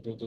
Praise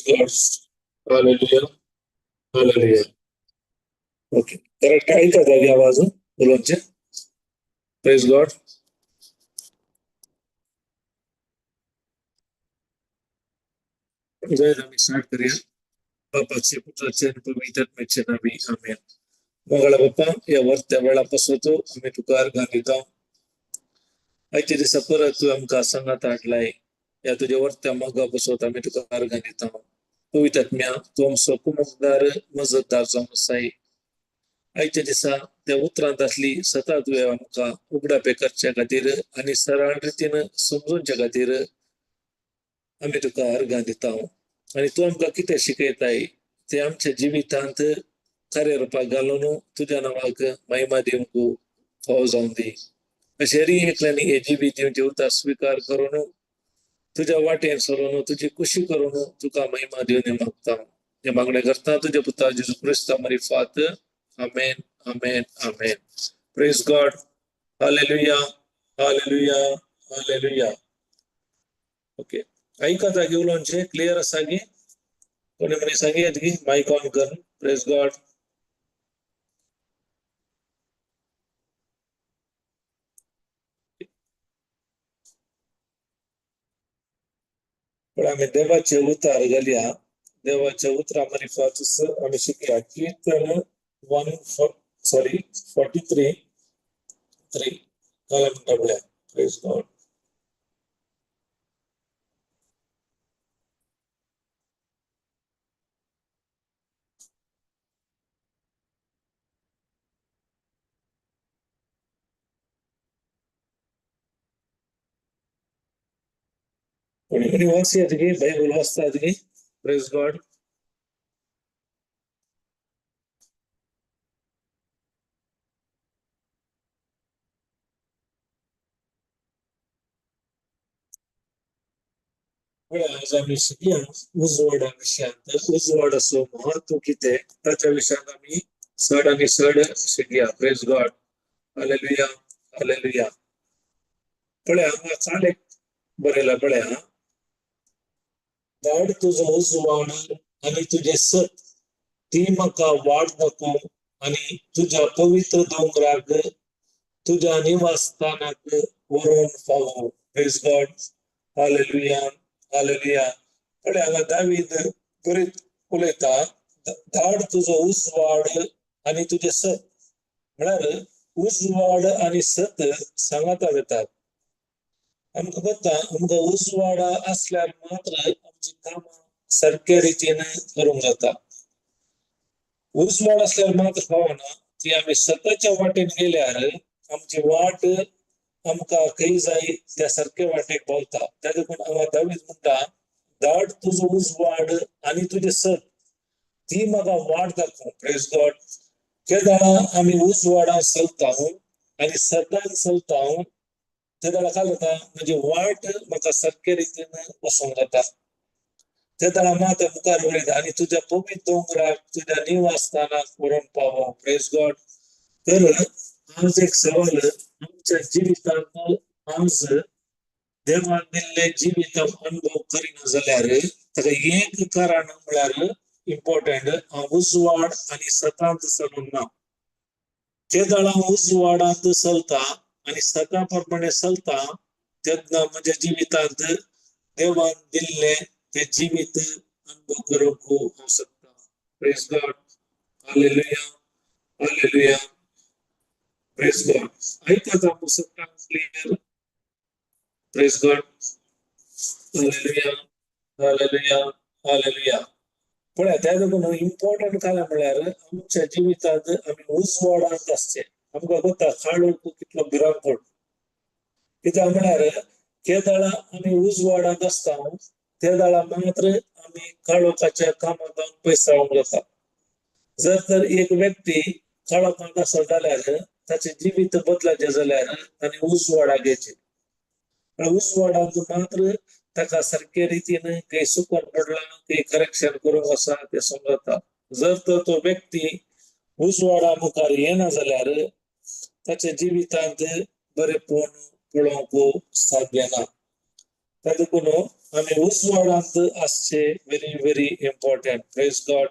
God. Hallelujah. Hallelujah. Okay. Correct आयकता जागी आवाज उलोवचे. Praise God. आमी स्टार्ट करूया. बापाचे पुत्राचे आनी पवित्र आत्म्याचे नांवी आमेन. मोगाळा बाप्पा, ह्या वर्त्या वेळा पासत आमी तुका अर्गां दिता. आयच्या दिसा परत तूं आमकां सांगात हाडलाय. ह्या तुज्या वर्त्या मोगा पासत आमी तुका अर्गां दिता. पवित्र आत्म्या, तूं आमचो कुमकदार मजतदार जावन आसाय. आयच्या दिसा त्या उतरांत आसली सता तुवें आमकां उगडापे करच्या खातीर आनी सरळ रितीन समजूनच्या खातीर आमी तुका अर्गां दिता. आनी तूं आमकां कितें शिकयताय तें आमच्या जिवितांत कार्यरुपाक घालून तुज्या नांवाक महिमा दिवंक फावो जावन दी. अशें हरी एकल्यानी हे जिवीत दिवचे उतर स्विकार करून तुज्या वाटेन सरून तुजी खुशी करून तुका महिमा दिवन मागता. हें मागणें करता तुज्या पुता जेजू क्रिस्ता मारिफात. आमेन, आमेन, आमेन. Praise God. Hallelujah, hallelujah, hallelujah. Okay, आयकता जागी उलोवचें क्लियर आसा गी? कोणी मनीस सांगी गी मायक ऑन कर. Praise God. पण आमी देवाचे उतार घालया. देवाच्या उतरा मारिफात आमी शिकया. कीर्तन 43:3 काय म्हणटा पळया. Praise God. कोणी कोणी वाचया तुगे बायबल वाचता तुगे. Praise God. आज आमी शिकया उजवाडा विशयांत. उजवाडाचो महत्व कितें ताच्या विशयांत आमी चड आनी चड शिकया. Praise God. Hallelujah, hallelujah. पळया हांगा काल एक बरयला पळया, धाड तुजो उजवाड आनी तुजें सत, ती म्हाका वाट दाखोवं आनी तुज्या पवित्र दोंगराक तुज्या निवासस्थानाक व्हरून पावोवं. Praise God. Hallelujah, hallelujah. पळय हांगा दावीद बरीत उलयता, धाड तुजो उजवाड आनी तुजें सत. म्हळ्यार उजवाड आनी सत सांगाता वेतात. आमकां पत्ता आमकां उजवाडा आसल्यार मात्र आमची कामां सारक्या रितीन करूंक जाता. उजवाड आसल्यार मात्र पावना, ती आमी सताच्या वाटेन गेल्यार आमची वाट आमकां खंय जाय त्या सारक्या वाटेक पावता. त्या देखून हांगा दावीद म्हणटा, धाड तुजो उजवाड आनी तुजें सत, ती म्हाका वाट दाखोवं. Praise God. केदाळा आमी उजवाडान चलता आनी सतान चलता, ते वेळार काय जाता, म्हणजे वाट म्हाका सारके रितीन वचोंक जाता. ते वेळार मात मुखार वयता आनी तुज्या पवित्र दोंगराक तुज्या निवासस्थानाक व्हरून पावोवं. Praise God. तर आज एक सवाल, आमच्या जिवितांत आज देवान दिल्ले जिवीत अनुभव करिना जाल्यार ताका एक कारण म्हळ्यार इम्पॉर्टंट, हांव उजवाड आनी सतांत चलूंक ना. ते वेळार उजवाडांत चलता आनी सता प्रमाणे चलता तेन्ना म्हज्या जिवितांत देवान दिल्ले ते जिवीत अनुभव करूंक हांव शकता. Praise God. Hallelujah, hallelujah. Praise God. आयकता पुस्तकां clear? Praise God. Hallelujah, hallelujah, hallelujah. पळया त्या देखून इम्पॉर्टंट काय म्हळ्यार आमच्या जिवितांत आमी उजवाडांत आसचे. आमकां कोता काळोख कितलो भिरांकूळ. कित्याक म्हळ्यार केदाळा आमी उजवाडांत आसता ते वेळार मात्र आमी काळोखाच्या कामांत पयसावंक जाता. जर तर एक व्यक्ती काळोखांत आसत जाल्यार ताचें जिवीत बदलाचें जाल्यार ताणें उजवाडाक येचें. उजवाडांत मात्र ताका सारके रितीन खंय चुकोन पडलां खंय करेक्शन करूंक आसा तें समजता. जर तर तो व्यक्ती उजवाडा मुखार येना जाल्यार ताच्या जिवितांत बरेपण पळोवंक साध्य ना. त्या देखून आमी उजवाडांत आसचे very very important. Praise God.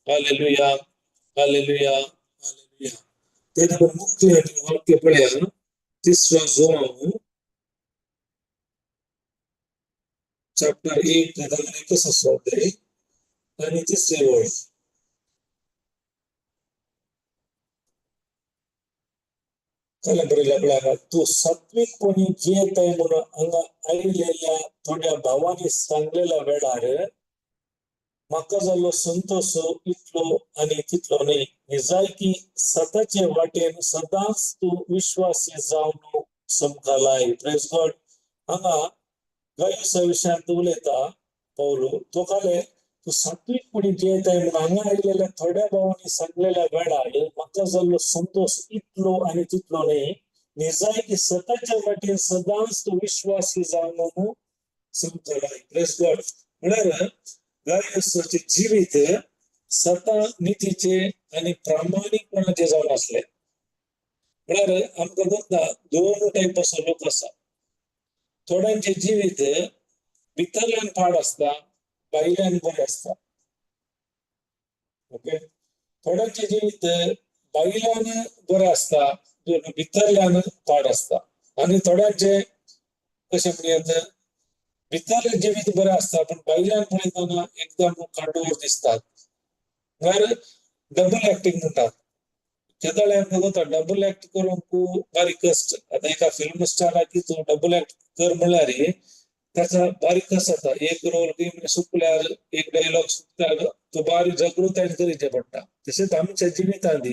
Hallelujah, hallelujah, hallelujah. ते देखून मुख्य वाक्य पळया, तिसरो जोवांव चॅप्टर 1 एकच आसा आनी तिसरी वळ. काय बरयला पळया, तूं सात्वीकपणी जियेताय म्हणून हांगा आयिल्ल्या थोड्या भावांनी सांगलेल्या वेळार म्हाका जाल्लो संतोश इतलो आनी तितलो न्हय. निजायकी सताचे वाटेन सदांच तूं विश्वासी जावन समकालाय. Praise God. हांगा गायुसा विशयांत उलयता पावलो, तो काले तूं सात्वीकपणी जियेताय म्हणून हांगा आयिल्ल्या थोड्या भावांनी सांगलेल्या वेळार म्हाका जाल्लो संतोश इतलो आनी तितलो न्हय. निजायकी सताच्या वाटेन सदांच तूं विश्वासी जावन समकालाय. Praise God. म्हळ्यार गायुसाचें जिवीत सता नितीचे आनी प्रामाणीकपणाचे जावन आसलें. म्हळ्यार आमकां कोत्ता दोन टायप असो लोक आसा. थोड्यांचे जिवीत भितरल्यान पाड आसता, भायल्यान बरें आसता. ओके, थोड्यांचे जिवीत भायल्यान बरें आसता, भितरल्यान पाड आसता. आनी थोड्यांचे कशें म्हणयत भितरलें जिवीत बरें आसता पण भायल्यान पळयतना एकदम काडोर दिसतात. म्हळ्यार डबल एक्टींग म्हणटात. केदळ आमकां डबल एक्ट करूंक बारीक कश्ट. आतां एका फिल्म स्टाराक तूं डबल एक्ट कर म्हणल्यार ताका बारीक कश्ट जाता. एक रोल सुकल्यार एक डायलॉग सुकल्यार तो बारीक जागृतायेन करीचें पडटा. तशेंच आमच्या जिवितांत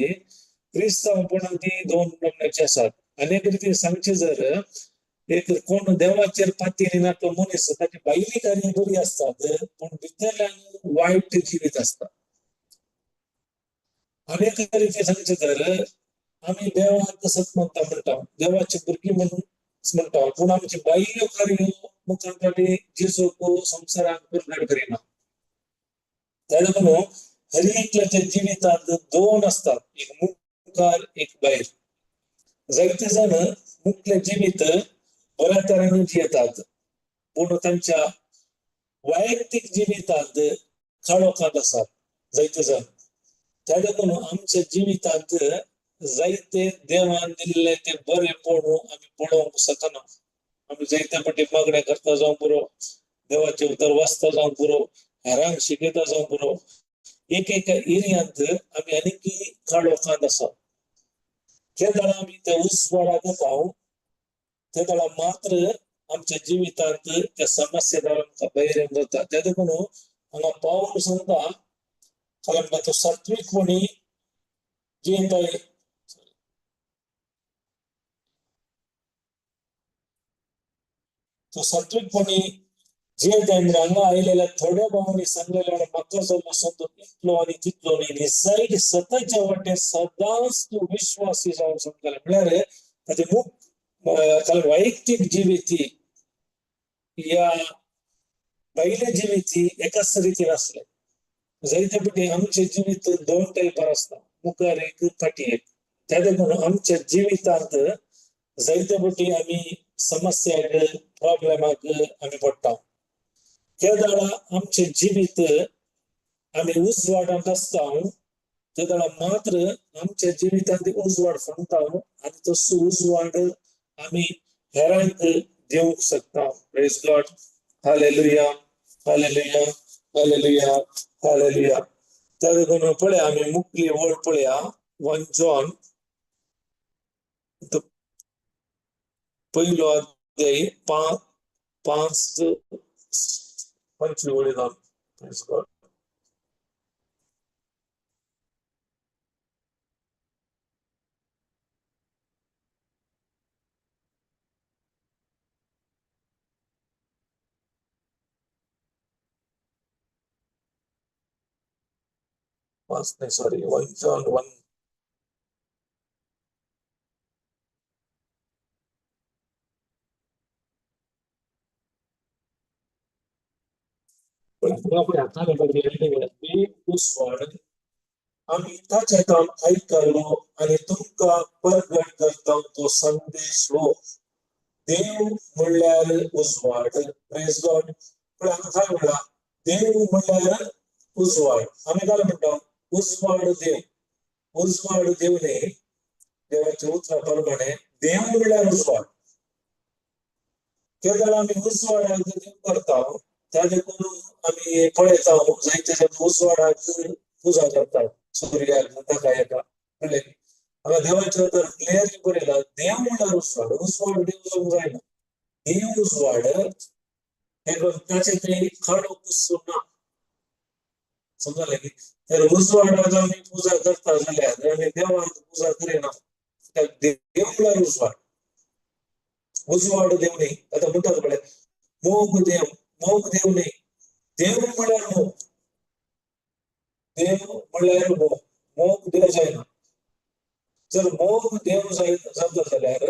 क्रिस्तांवपणांत दोन नमुन्याचे आसात. आनी एक रितीन सांगचें जर एक कोण देवाचेर पाती ना तो मनीस ताची भायली कार्यां बरी आसतात पूण भितरल्यान वायट जिवीत आसता. आनी एका रितीन सांगचें तर आमी देवाक सत म्हणटा म्हणटा, देवाची भुरगीं म्हणून म्हणटा, पूण आमची बाह्य कार्य मुखार जेजूक संवसाराक प्रगट करिना. त्या देखून हर एकल्याच्या जिवितांत दोन आसतात, एक मुखार एक भायर. जायते जाण मुखले जिवीत बऱ्या तरेन जियेतात पूण तांच्या वैयक्तीक जिवितांत काळोखांत आसात जायते जाण. त्या देखून आमच्या जिवितांत जायते देवान दिल्ले ते बरे पळोवन आमी पळोवंक शकना. आमी जायते पटी मागण्या करता जावं पुरो, देवाचे उतर वाचता जावं पुरो, हेरांक शिकयता जावं पुरो, एक एका एरियांत आमी आनीक काळोखांत आसा. जे वेळा आमी त्या उजवाडाक येता ते वेळा मात्र आमच्या जिवितांत त्या समस्या आमकां भायर येवन जाता. त्या देखून हांगा पावल सांगता कारण तो सात्वीकपणी जियेताय. तो सात्वीकपणी जियेताय म्हणजे हांगा आयलेल्या थोड्या भावांनी सांगलेल्या म्हाका जाल्लो संदो इतलो आनी तितलो न्ही, निजायत सताच्या वाटेर सदांच तूं विश्वासी जावन समजले. म्हळ्यार ताचे मुख कारण वैयक्तीक जिवीत या भायले जिवीत एकाच रितीन आसलें. जायते पटी आमचे जिवीत दोन टायपार आसता, मुखार एक फाटी एक. त्या देखून आमच्या जिवितांत जायते पटी आमी समस्याक प्रॉब्लेमाक आमी पडटा. त्या वेळा आमचे जिवीत आमी उजवाडांत आसता त्या वेळा मात्र आमच्या जिवितांत उजवाड फुलता आनी तसो उजवाड आमी हेरांक दिवंक शकता. Praise God. Hallelujah, hallelujah, hallelujah, hallelujah. त्या देखून पळया आमी मुखली वळ पळया 1 जॉन पयलो अध्याय 5 5 वळी जावन. Praise God. Sorry, 1 John 1. आमी ताचे काम आयकलो आनी तुमकां परगट करता तो संदेश हो, देव म्हणल्यार उजवाड. Praise God. पण हांगा काय म्हणला, देव म्हणल्यार उजवाड. आमी काय म्हणटा, उजवाड देव. उजवाड देव न्ही, देवाच्या उतरा प्रमाणे देव म्हणल्यार उजवाड. ते वेळार आमी उजवाडाक देव करता, त्या देखून आमी पळयता जायते जाण उजवाडाक पुजा करतात, सुर्याक ताका एका. कळ्ळें? हांगा देवाच्या उतर क्लियरली बरयला, देव म्हणल्यार उजवाड. उजवाड देव जावंक जायना, देव उजवाड हे ताचें तें काळोख ना. समजलें की? तर उजवाडाक आमी पुजा करता जाल्यार आमी देवाक पुजा करिना. देव म्हणल्यार उजवाड, उजवाड देव न्ही. आतां म्हणटात पळय मोग देव, मोग देव न्ही, देव म्हणल्यार मोग. देव म्हणल्यार मोग, मोग देव जायना. जर मोग देव जाता जाल्यार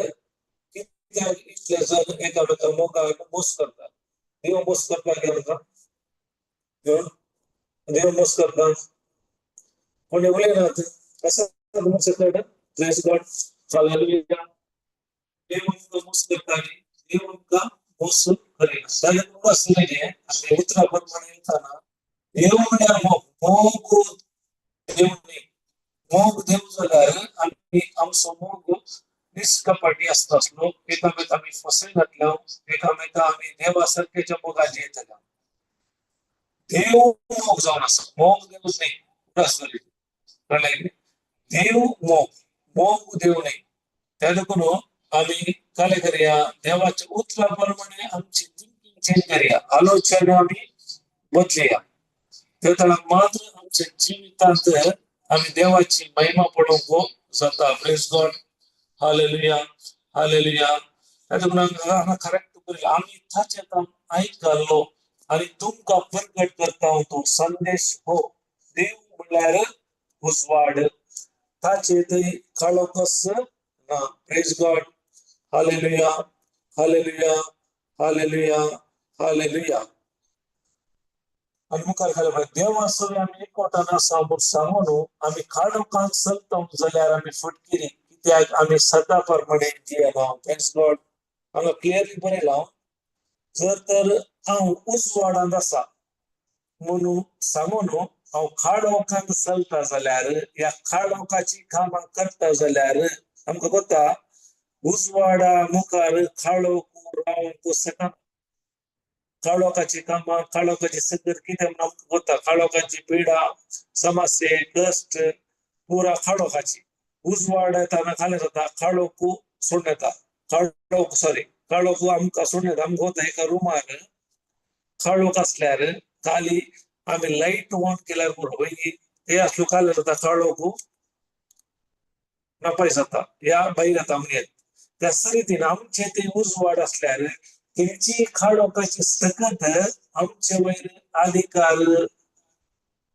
कित्याक इतले जण एकामेका मोगाक मोस करतात? देव मोस करता कितें? देव मोस करता कोणी उलयनात आसा मोस करता. Praise God. Hallelujah. देव आमकां मोस करता न्ही, देव आमकां मोस करिना. आसलें आमी उतरा प्रमाणे येताना देव म्हणल्यार मोग, मोग देव न्ही. मोग देव जाल्यार आमी आमचो मोग निष्कपटी आसता आसलो, एकामेका आमी फसयनातलो, एकामेका आमी देवा सारकेच्या मोगान जियेतले. देव मोग जावन आसा, मोग देव न्ही. कळ्ळें? देव मोग, मोग देव न्ही. त्या देखून आमी काय करया, देवाच्या उतरा प्रमाणे आमची थिंकींग चेंज करया, आलोचना आमी बदलया. त्या मात्र आमच्या जिवितांत आमी देवाची महिमा पळोवंक जाता. Praise God. Hallelujah, hallelujah. ताका हांगा करेक्ट बरयलां, आमी ताचे आयकल्लो आनी तुमकां प्रगट करता तो संदेश हो, देव म्हणल्यार उजवाड, ताचे थंय काळोखच ना. Praise God, hallelujah, hallelujah, hallelujah, hallelujah. आनी मुखार खाली पळय, देवा सगळें आमी एकवटान आसा म्हूण सांगून आमी काळोखांत चलता जाल्यार आमी फटकिरी, कित्याक आमी सदा प्रमाणे जियेना. प्रेज गॉड. हांगा क्लियरली बरयलां, जर तर हांव उजवाडांत आसा म्हणून सांगून हांव काळोखांत चलता जाल्यार, ह्या काळोखाची कामां करता जाल्यार, आमकां कोता उजवाडा मुखार काळोख रावंक शकना. काळोखाची कामां, काळोखाची सगळं कितें म्हणून आमकां कोता, काळोखाची पिडा, समस्ये, कश्ट पुरा काळोखाची. उजवाड येताना खाली जाता, काळोख सोडून येता, काळोख सॉरी काळोख आमकां सोडून येता. आमकां कोता एका रुमार काळोख आसल्यार खाली आमी लायट ऑन केल्यार पुरो, मागीर ते आसलो काल जाता, काळोख नापाय जाता, ह्या भायर येता आमगेर. त्याच रितीन आमचे ते उजवाड आसल्यार तेंची काळोखाची सकत आमचे वयर अधिकार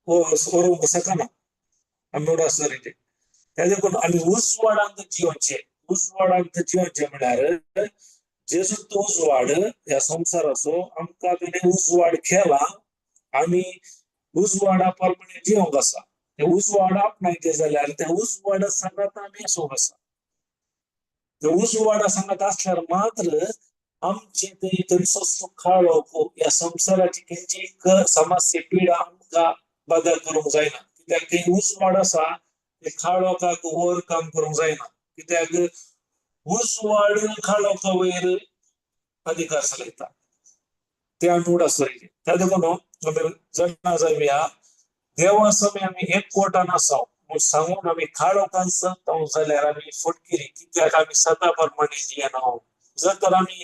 व्हरूंक शकना. आमी आसता रितीन त्या देखून आमी उजवाडांत जिवचे. उजवाडांत जिवचे म्हळ्यार जेजू तो उजवाड ह्या संवसाराचो, आमकां तेणें उजवाड केला, आमी उजवाडा प्रमाणे जिवंक आसा. ते उजवाड आपणायचे जाल्यार त्या उजवाडा सांगात आमी आसूंक आसा. ते उजवाडा सांगात आसल्यार मात्र आमचे ते थंयसो काळोख ह्या संवसाराची खंयची समस्या पिडा आमकां बदल करूंक जायना. कित्याक ते उजवाड आसा ते काळोखाक ओवरकम करूंक जायना, कित्याक उजवाड काळोखा वयर अधिकार चलयता. ते आमी उडास त्या देखून आमी जाणा जावया, देवा समय आमी एकवटान आसा म्हूण सांगून आमी काळोखान चलता जाल्यार आमी फटकिरी, कित्याक आमी सदा प्रमाणे जियेना. जर तर आमी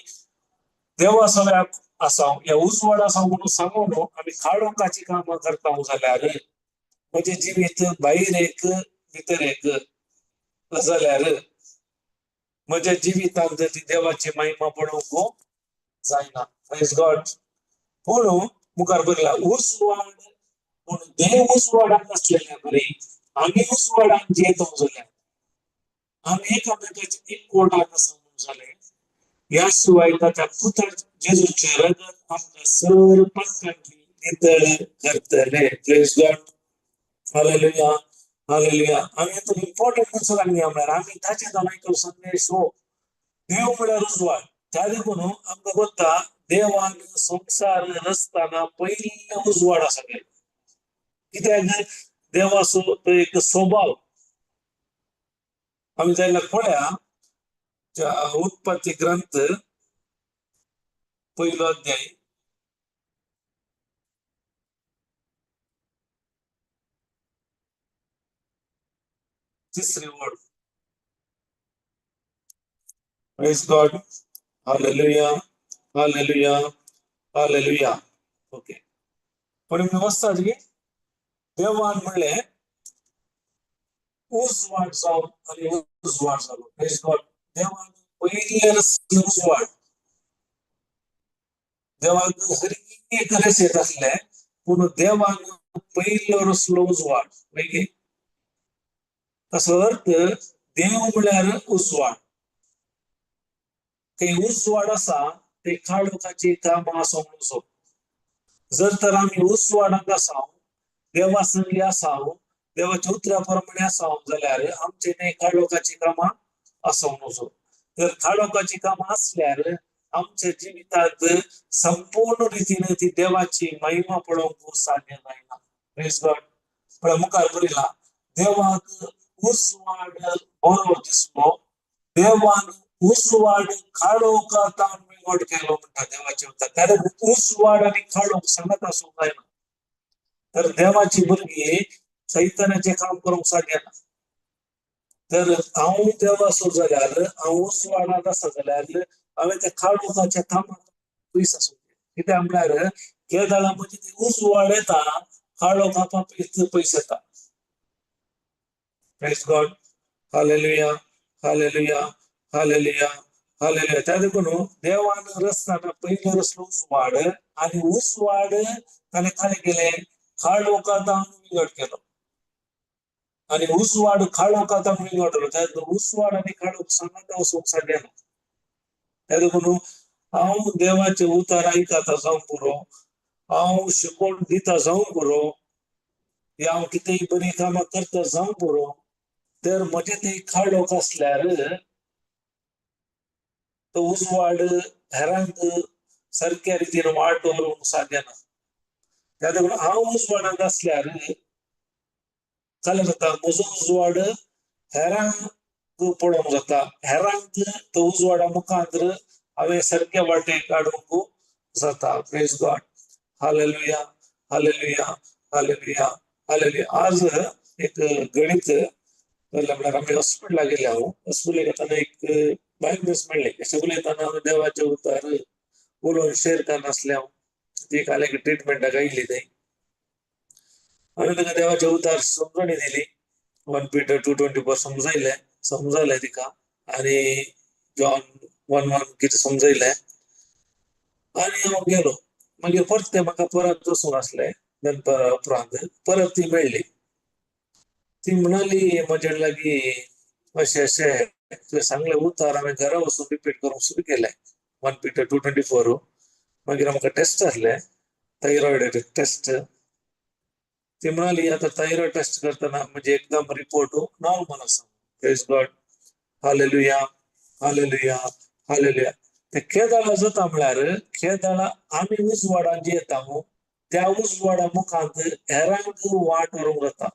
देवा समय आसा ह्या उजवाड आसा म्हणून सांगून आमी काळोखाची कामां करता जाल्यार, म्हजें जिवीत भायर एक भितर एक जाल्यार म्हज्या जिवितांत ती देवाची महिमा पळोवंक जायना. Praise God. पूण मुखार बरयला, उजवाड पूण देव उजवाडान आसलेल्या बरी आमी उजवाडान जियेता जाल्यार आमी एकामेकाचे एकवटान आसा म्हणून जालें, ह्या शिवाय ताच्या पुता जेजूचें रगत आमकां सर पातकांतली नितळ करतले. Praise God, hallelujah, hallelujah. आमी आतां इम्पॉर्टंट म्हणसो लागली म्हळ्यार आमी ताचे आयकलो संदेश हो, देव म्हळ्यार उजवाड. त्या देखून आमकां कोत्ता देवान संवसार रचतना पयले उजवाड आसा केलो, कित्याक देवाचो तो एक स्वभाव. आमी जाल्यार पळया उत्पत्ती ग्रंथ पयलो अध्याय, तिसरी ओळ. Praise God, hallelujah, hallelujah, hallelujah. Okay, पण व्यवस्था की देवान म्हणलें उजवाड जावन आनी उजवाड जालो. Praise God. देवान पयले उजवाड, देवान हर एक रचयत आसले, पूण देवान पयलो रचलो उजवाड. मागीर ताचो अर्थ देव म्हळ्यार उजवाड. ते उजवाड आसा ते काळोखाची कामां आसूंक नजो. जर तर आमी उजवाडांत आसा, देवा संगी आसा, देवाच्या उतरा प्रमाणे आसा जाल्यार आमचे ते काळोखाची कामां आसूंक नजो. तर काळोखाची कामां आसल्यार आमच्या जिवितांत संपूर्ण रितीन ती देवाची महिमा पळोवंक साध्य जायना. Praise God. पळय मुखार बरयला, देवाक उजवाड बरो दिसलो, देवान उजवाड काळोखांत विंगड केलो म्हणटा देवाचे उतर. त्या उजवाड आनी काळोख सांगत आसूंक जायना. तर देवाची भुरगीं सैतानाचें काम करूंक साध्य ना. तर हांव देवाचो जाल्यार, हांव उजवाडांत आसा जाल्यार हांवें त्या काळोखाच्या कामाक पयस आसूंक जाय. कित्याक म्हळ्यार केदळा म्हजी ती उजवाड येता, काळोख आपाप पयस येता. Praise God, hallelujah, hallelujah, hallelujah, hallelujah. त्या देखून देवान रचतना पयलो रचलो उजवाड आनी उजवाड ताणें खाली केलें काळोखांत विंगड केलो आनी उजवाड काळोखांत विंगड केलो. त्या उजवाड आनी काळोख सांगाता वचूंक सादना. त्या देखून हांव देवाचे उतार आयकता जावंक पुरो, हांव शिकोवन दिता जावंक पुरो, या हांव कितेंय बरीं कामां करता जावंक पुरो, तर म्हजें तें काळोख आसल्यार तो उजवाड हेरांक सारक्या रितीन वाट व्हरूंक सादना. त्या देखून हांव उजवाडांत आसल्यार जालें जाता, म्हजो उजवाड हेरांक पळोवंक जाता, हेरांक तो उजवाडा मुखांतर हांवें सारक्या वाटेक काडूंक जाता. Praise God. Hallelujah, hallelujah, hallelujah, hallelujah. आज एक गणीत म्हळ्यार आमी हॉस्पिटलाक गेले. हांव हॉस्पिटलाक वतना एक बायल मनीस मेळ्ळी. अशें उलयतना हांव देवाचे उतार उलोवन शेर करनासलें. हांव ती काल एक ट्रिटमेंटाक आयिल्ली थंय. हांवें ताका देवाचे उतार समजणी दिली. 1 Peter 2:24 समजयलें, समजलें तिका. आनी जॉन 1:1 कितें समजयलें आनी हांव गेलो. मागीर परतें म्हाका परत वचूंक आसलें. दनपारा उपरांत परत ती मेळ्ळी. ती म्हणाली म्हजे लागीं अशें अशें तुवें सांगलें उतार हांवें घरा वचून रिपीट करूंक सुरू केलें. 1 Peter 2:24. मागीर आमकां टेस्ट आसलें, थायरॉयड टेस्ट. ती म्हणाली आतां थायरॉयड टेस्ट करतना म्हणजे एकदम रिपोर्ट नॉर्मल आसा. Praise God. Hallelujah, hallelujah, hallelujah. ते केदाळा जाता म्हळ्यार केदाळा आमी उजवाडान जे येता त्या उजवाडा मुखांत हेरांक वाट व्हरूंक जाता.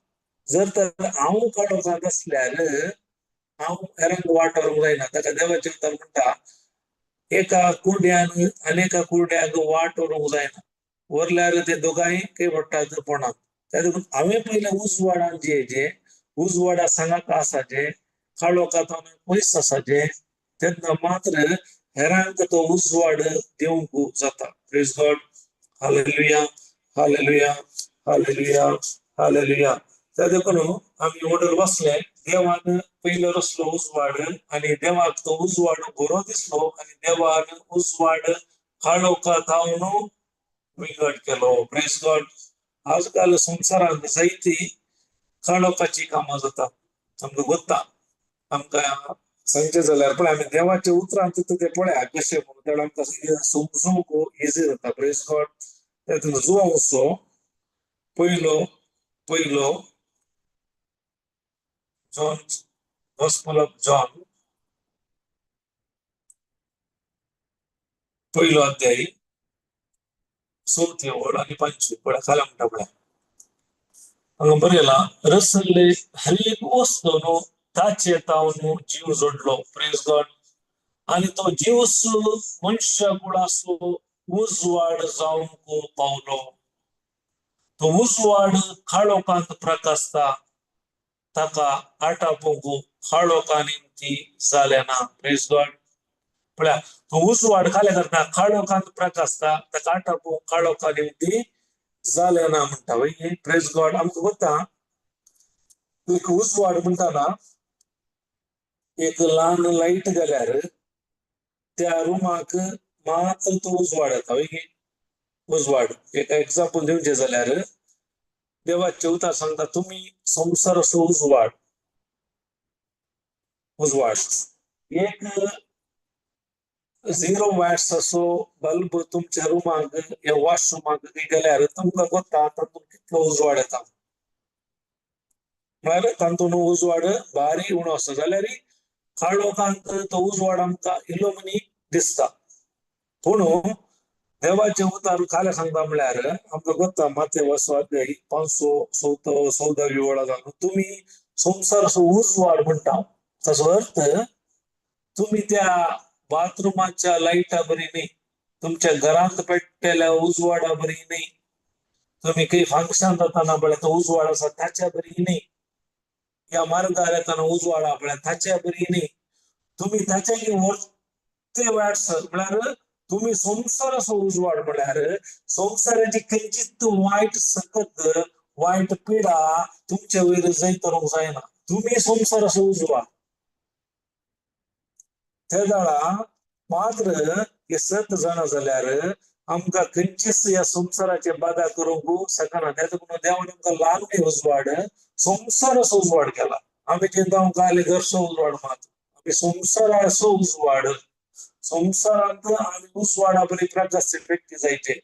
जर तर हांव काळोखांत आसल्यार हांव हेरांक वाट व्हरूंक जायना. ताका देवाचें उतर म्हणटा एका कुड्यान आनी एका कुड्याक वाट व्हरूंक जायना, व्हरल्यार ते दोगांय खंय पडटात पोणात. त्या देखून हांवें पयलें उजवाडान जे जे उजवाडा सांगात आसा जे काळोखांत पयस आसा जे तेन्ना मात्र हेरांक तो उजवाड दिवंक जाता. Praise God. Hallelujah, hallelujah, hallelujah, hallelujah. त्या देखून आमी ऑर्डर बसले. देवान पयलो रसलो उजवाड आनी देवाक तो उजवाड बरो दिसलो आनी देवान उजवाड काळोखांत विंगड केलो. Praise God. आजकाल संवसारांत जायती काळोखाची कामां जाता. आमकां गोत्ता, आमकां सांगचें जाल्यार पळय आमी देवाच्या उतरान तितून ते पळया कशें म्हणून तेन्ना आमकां समजूंक इजी जाता. Praise God. तातूंत जुवांवचो पयलो पयलो जॉन, गॉस्पेल ऑफ जॉन, पयलो अध्याय चवथी ओळ आनी पांचवी पळय खाला म्हणटा पळय हांगा बरयलां रसल्ले हर एक वस्तू न्हू ताचे तावन जीव जोडलो. Praise God. आनी तो जीव मनशा कुळाचो उजवाड जावंक पावलो. तो उजवाड काळोखांत प्रकाशता, ताका आटापूंक काळोखा निमती जालें ना. Praise God. पळया तो उजवाड खाले करता काळोखांत प्रकाशता, ताका आटापूंक काळोखा निमती जालें ना म्हणटा. वय प्रेज गॉड. आमकां गोता एक उजवाड म्हणटा ना, एक ल्हान लायट घाल्यार त्या रुमाक मात्र तो उजवाड येता. वय उजवाड एक एग्जाम्पल दिवचें जाल्यार देवाचे उतार सांगता तुमी संवसार असो उजवाड. उजवाड एक 0 वॅट्स असो बल्ब तुमच्या रुमाक या वॉशरुमाक गेल्यार तुमकां गोता तातूंत कितलो उजवाड येता. म्हळ्यार तातूंत उजवाड बारीक उणो आसता जाल्यार काळोखांत तो उजवाड आमकां इल्लो मनी दिसता. पूण देवाचे उतार खाल्या सांगता म्हळ्यार आमकां गोता माते अध्याय 514 वळा जावन तुमी संवसार असो उजवाड म्हणटा. ताचो अर्थ तुमी त्या बाथरुमाच्या लायटा बरी न्ही, तुमच्या घरांत पेट्टेल्या उजवाडा बरी न्ही, तुमी खंय फंक्शन जाताना पळय तो उजवाड आसा ताच्या बरी न्ही, या मार्गार येताना उजवाड पळय ताच्या बरी न्ही, तुमी ताच्या वरते वॅट्स म्हळ्यार तुमी संवसार असो उजवाड म्हळ्यार संवसाराची खंयचीच वायट सकत वायट पिडा तुमच्या वयर जैत करूंक जायना. तुमी संवसार असो उजवाड. तेदाळा मात्र हे सत जाणा जाल्यार आमकां खंयचीच ह्या संवसाराचे बादा करूंक शकना. त्या देखून देवान आमकां ल्हान उजवाड, संवसाराचो उजवाड केला. आमी चिंता आमकां घरचो उजवाड मात, आमी संवसाराचो उजवाड, संवसारांत आमी उजवाडा बरी प्रकाश व्यक्ती जायचे.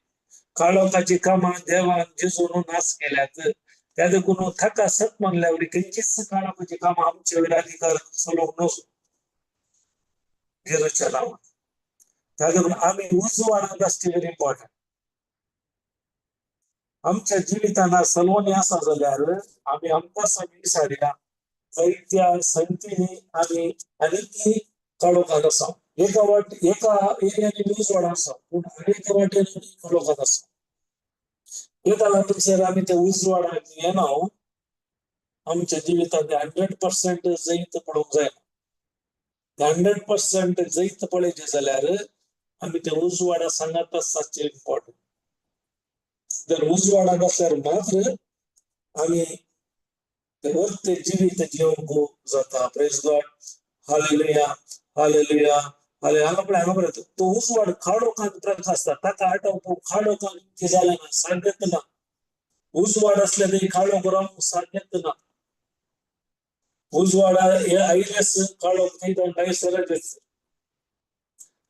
काळोखाची कामां देवान जेजून नाश केल्यात. त्या देखून ताका सत मानल्या वरी खंयचीच काळोखाची कामां आमचे वयर अधिकार चलोवंक नजो जेजूच्या नांवान. त्या देखून आमी उजवाडांत आसचे व्हेरी इम्पॉर्टंट. आमच्या जिवितान सलवणी आसा जाल्यार आमी आमकां विसारया. जायत्या संगतींनी आमी आनीक काळोखांत आसा. एका वाट एका एरियानी उजवाड आसा, पूण आनी एका वाटेन काळोखांत आसा. एका लागून आमी त्या उजवाडाक येना, आमच्या जिवितांत 100% जैत पळोवंक जायना. 100% जैत पळयचें जाल्यार आमी त्या उजवाडा सांगात आसचें इम्पॉर्टंट. जर उजवाडाक आसल्यार मात्र आमी ते जिवीत जिवंक जाता. Praise God, hallelujah, hallelujah, hallelujah. हांगा पळय, हांगा पळय, तो उजवाड काळोखांत प्रकाशता. ताका आटोवप काळोखांत कितें जालें ना, साध्यत ना. उजवाड आसल्यार तरी काळोख रावंक साध्यत ना. उजवाड आयलेच काळोख थंय भायर सरत.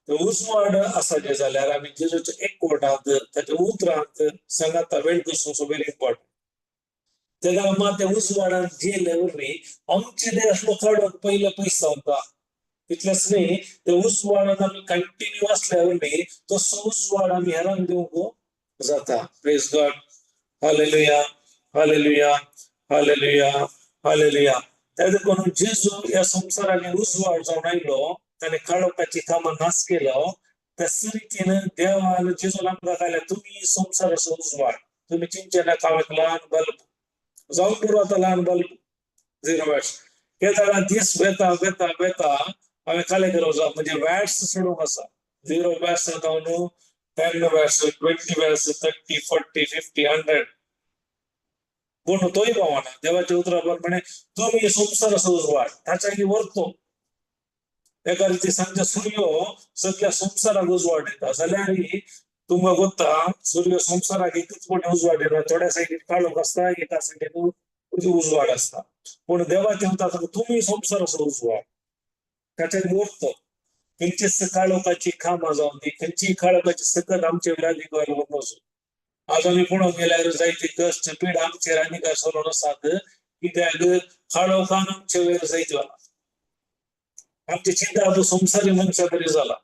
उजवाड आसा जाल्यार आमी जेजूच्या एकवटांत, ताच्या उतरांत सांगाता वेळ कसो व्हेरी इम्पॉर्टंट. तेन्ना मात त्या उजवाडांत गेले वरवीं आमचे ते आसलो काळोख पयले पयस जाता. तितलेंच न्ही, ते उजवाडांत आमी कंटिन्यू आसल्या वरवीं तसो उजवाड आमी हेरांक दिवंक जाता. Praise God, hallelujah, hallelujah, hallelujah, hallelujah. त्या देखून जेजू ह्या संवसारांनी उजवाड जावन आयलो, ताणें काळोखाची कामां नाश केलो. त्याच रितीन देवान जेजून आमकां घाल्या, तुमी संवसाराचो उजवाड. तुमी चिंतचे नाका हांव एक ल्हान बल्ब जावन पुरो, आतां ल्हान बल्ब 0 वॅट्स. ते जाणां दीस वेता वेता वेता हांवें काले करप जावं म्हणजे वॅट्स चडोवंक आसा. 0 वॅट्स जावन 10 वॅट्स, 20 वॅट्स, 30, 40, 50, 100. पूण तोय पावना. देवाच्या उतरा प्रमाणे तुमी संवसाराचो उजवाड, ताच्या लागीं व्हरतो. एका रिती सांगच्या सूर्य सगळ्या संवसाराक उजवाड दिता जाल्यार तुमकां गोत्ता सूर्य संवसाराक एकच फावटी उजवाड दिता. थोड्या सायडीन काळोख आसता, एका सायडीन उजवाड आसता. पूण देवाच्या उतराक तुमी संवसाराचो उजवाड, ताच्या व्हरतो. खंयचीच काळोखाची कामां जावन दी, खंयचीय काळोखाची सकत आमचे वयर अधिकार वचूं. आज आमी पळोवंक गेल्यार जायते कश्ट पीड आमचेर अधिकार चलोवन आसात. कित्याक काळोखान आमचे वयर जायत वता. आमची चिंता आतां संवसारी मनशा बरी जाला.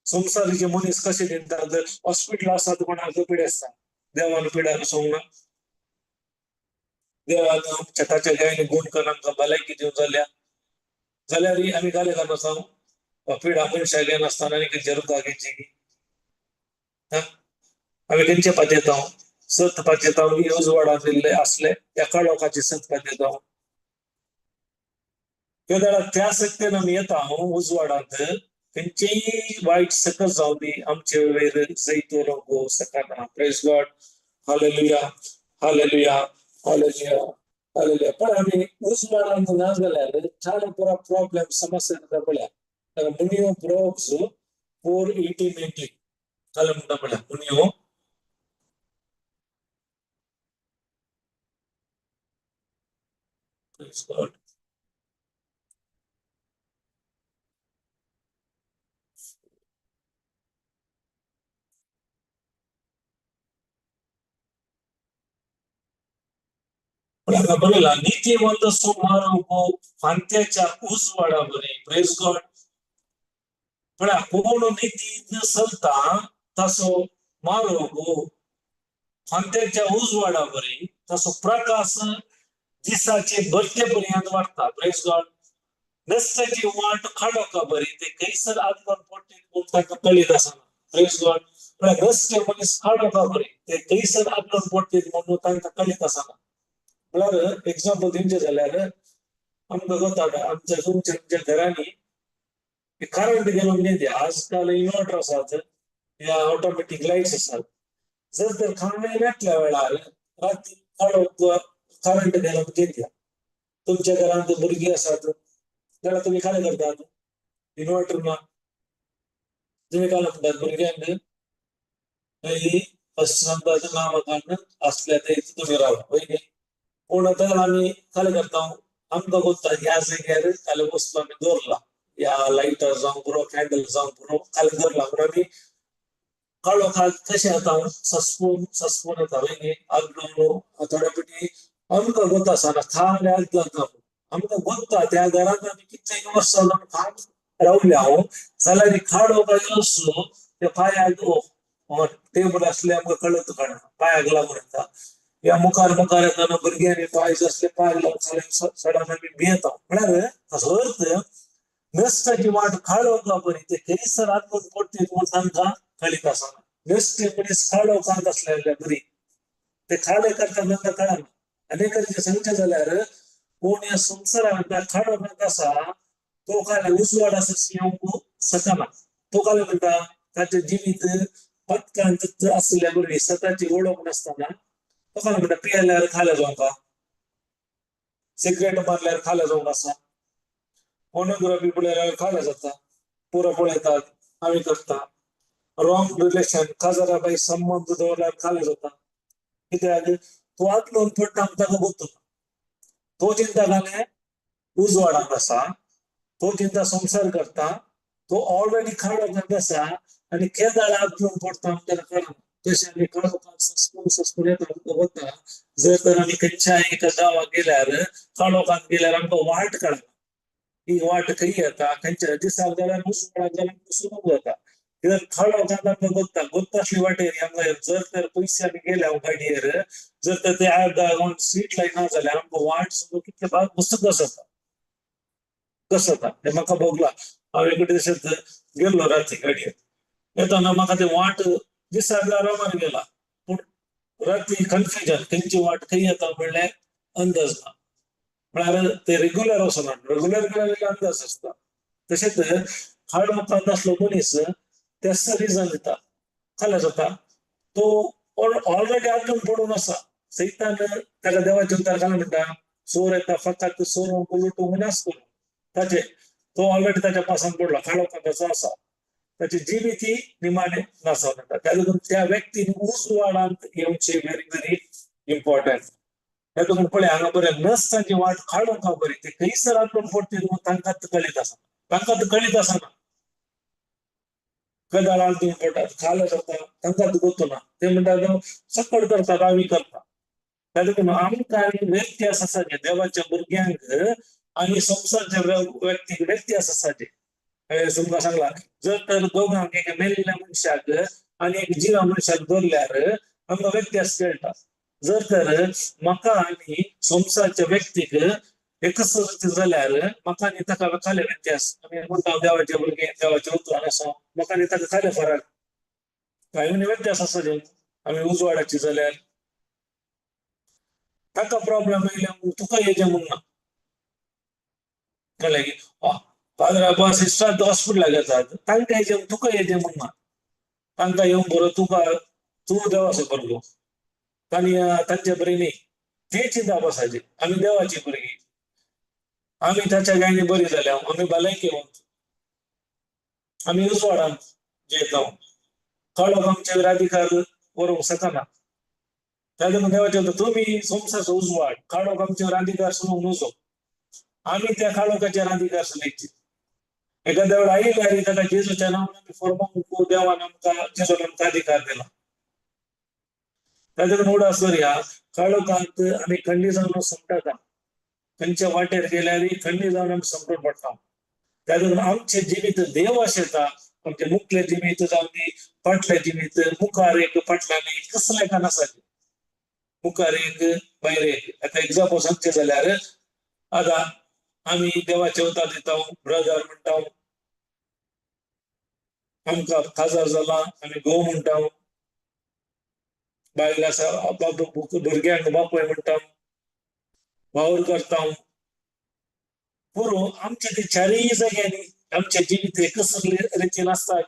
संवसारीचे मनीस कशे चिंतात, हॉस्पिटल आसात कोणाक पिड आसता, देवान पिडा सोंग ना. देवान आमच्या ताच्या गायनी गुण करून आमकां भलायकी दिवन जाल्या जाल्यार आमी गाले घालून आसा पिडा मनशाक घेनासतना आनी खंयच्या रुखाक घेवची. आमी खंयचे पातयेता, सत पातयेता उजवाडांत दिल्ले आसले त्या काळोखाची सत पातयेता. त्या त्या सक्तेन आमी येता उजवाडांत, खंयचेय वायट सकत जावं दी आमचे वयर जैत व्हरूंक शकना. Praise God, hallelujah, hallelujah, hallelujah, hallelujah. पण आमी उजवाडांत ना जाल्यार चार पुरा प्रॉब्लेम समस्या जाता पळया. मुनियो प्रोव्हर्ब्स 4:18-19 काल म्हणटा पळया मुनियो. Praise God. हांगा बरयला नीतिवंत सुमार फांत्याच्या उजवाडा बरी. Praise God. पळया कोण नितीन चलता तासो मारोग फांत्याच्या उजवाडा बरी, तासो प्रकाश दिसाचे भरते पर्यंत वाडटा. Praise God. नसत्याची वाट काडोका बरी, ते खंयसर आदलोन पोटी म्हूण ताका कळीत आसना. Praise God. पळया रस्ते मनीस काडोका बरी, ते खंयसर आदलोन पोटी म्हणून तांकां कळीत आसना. म्हळ्यार एक्झाम्पल दिवचें जाल्यार आमकां गोता आमच्या तुमच्या तुमच्या घरांनी करंट गेलो म्हणजे आजकाल इन्वर्टर आसात या ऑटोमॅटीक लायट्स आसात. जर तर खांबे मेटल्या वेळार राती काळोख करंट गेलो म्हणजे तुमच्या घरांत भुरगीं आसात जाल्यार तुमी कितें करतात, इन्वर्टर ना. तुमी काय म्हणटात भुरग्यांक ही फर्स्ट सांगता नांव काडून असल्या ते तुमी रावा वय. पूण आतां आमी खाली करता, आमकां गोत्ता ह्या जाग्यार खाली वस्तू आमी दवरला, ह्या लायटर जावं पुरो, कॅन्डल जावं पुरो, खाली दवरला म्हणून आमी काळोखात कशें येता, सस्पून सस्पून येता वय. आगलो थोड्या पटी आमकां गोत आसना, खाली आग जाता आमकां गोत्ता. त्या घरांत आमी कितले वर्सां जावन खाण रावल्या हांव जाल्यार काळोख आसलो त्या पांयाक टेबल आसले आमकां कळत काडना, पांयाक लागून येता. ह्या मुखार मुखार येतना भुरग्यांनी पांय आसले पांय लागून सडन आमी भियेता. म्हळ्यार ताचो अर्थ नश्टाची वाट काळोखा बरी, ते खंयसर आत्मत पडटीत म्हूण तांकां कळीत आसना. नश्टे मनीस काळोखांत आसलेले बरी, ते खाडे करता तांकां कळना. आनी सांगचें जाल्यार कोण ह्या संवसारांत काळोखांत आसा तो कांय उजवाड आसा येवंक शकना. तो काय म्हणटा ताचें जिवीत पथकांत आसल्या बरी सताची वळख नासतना तो काय म्हणटा पियेल्यार खाल्या जावंक, सिगरेट मारल्यार खाल्या जावंक आसा, पोर्नोग्राफी पळयल्यार खाल्या जाता, पुरो पळयतात आमी करता, रॉंग रिलेशन काजारा बाय संबंद दवरल्यार खाल्या जाता. कित्याक तो आदलोन पडटा ताका गोत्तू, तो चिंता घाले उजवाडांत आसा, तो चिंता संसार करता, तो ऑलरेडी काळोखांत आसा आनी केदाळ आदलून पडटा ताका कळना. तशें आमी काळोखांत सस्पून सस्पून येता आमकां वता. जर तर आमी खंयच्याय एका गांवाक गेल्यार काळोखांत गेल्यार आमकां वाट कळना, ही वाट खंय येता खंयच्या दिसाक जाल्यार उजवाडाक जाल्यार सुरू जाता. कित्याक काळोखांत आमकां गोत्ता गोत्ता आसली वाटेर आमकां जर तर पयशे आमी गेल्या गाडयेर जर तर ते अर्दा स्ट्रीट लायट ना जाल्यार आमकां वाट सुद्दां कितले भाग पुस्तक कसो जाता कसो जाता हें म्हाका भोगला. हांव एक तशेंच गेल्लो राती गाडयेर येताना म्हाका ते वाट दिसाक आरामान गेला, पूण राती कन्फ्युजन खंयची वाट खंय येता म्हणल्यार अंदाज ना. म्हळ्यार ते रेगुलर वचना, रेगुलर गेल्यार अंदाज आसता. तशेंच काळोखांत आसलो मनीस तेच रिजन दिता खाल्या जाता. तो ऑलरेडी आदून पडून आसा. सैतान ताका देवाचे उतार काय म्हणटा, चोर येता फकत चोरूंक लुटूंक नाश करूंक. ताचे तो ऑलरेडी ताच्या पासान पडला, काळोखांताचो आसा, ताची जिवीत ही निमाणे नासो जाता. त्या लागून त्या व्यक्तीन उजवाडांत येवचे व्हेरी व्हेरी इम्पॉर्टंट. त्या लागून पळय हांगा बरें नसतांची वाट काडूंक बरी, ते खंयसर आदलून पडटीत म्हूण तांकां कळीत आसना, तांकां कळीत आसना. कदाळ आदून पडटात खाल जाता तांकां गोत्तू ना, ते म्हणटात सकड करतात आमी करता. त्या लागून आमकां व्यत्यास आसा देवाच्या भुरग्यांक आनी संवसारच्या व्यक्तीक व्यत्यास आसा. तुमकां सांगला जर तर दोगांक एक मेल्ल्या मनशाक आनी एक जिव्या मनशाक दवरल्यार आमकां व्यत्यास कळटा. जर तर म्हाका आनी संवसारच्या व्यक्तीक एकच जाल्यार म्हाका आनी ताका खाले व्यत्यास. आमी म्हणटा देवाचे भुरगे देवाचे उतरान आसा, म्हाका आनी ताका खाले फरक कांय व्यत्यास आसा. आमी उजवाडाची जाल्यार ताका प्रॉब्लम येयल्या तुका येजे म्हूण ना, कळ्ळें की फादर आबा सिस्टर हॉस्पिटलाक येतात तांकां येजे तुका येजे म्हूण ना, तांकां येवंक बरो तुका तूं देवाचो भुरगो, तांणी तांचे बरी न्ही ते चिंता बसाची. आमी देवाची भुरगीं, आमी ताच्या गायनी बरी जाल्या, आमी भलायकेवंत, आमी उजवाडांत जियेता, काळोख आमचेर अधिकार व्हरूंक शकना. त्या लागून देवाचे तुमी संवसाराचो उजवाड, काळोख आमचेर अधिकार सोडूंक नजो, आमी त्या काळोखाचेर अधिकार चलयचे. एखाद्या वेळा आयल्यार ताका जेजूच्या नांवान आमी फॉर्माक देवान आमकां जेजून आमकां अधिकार दिला. ताच्या लागून उडास दवरया काळोखांत आमी खंडी जावन समटाता, खंयच्या वाटेर गेल्यार खंडी जावन आमी समटून पडटा. त्या लागून आमचें जिवीत देव आशेता, आमचें मुखलें जिवीत जावन ती फाटलें जिवीत, मुखार एक फाटल्यान एक कसलें काय नासाचें, मुखार एक भायर एक. आतां एग्जाम्पल सांगचें जाल्यार आतां आमी देवाचे उतार दिता, ब्रदर म्हणटा, आमकां काजार जाला आमी घोव म्हणटा, बायल आसा भुरग्यांक बापूय म्हणटा, वावर करता. पुरो आमचे ते चारय जाग्यांनी आमचे जिवीत एकच रितीन आसता.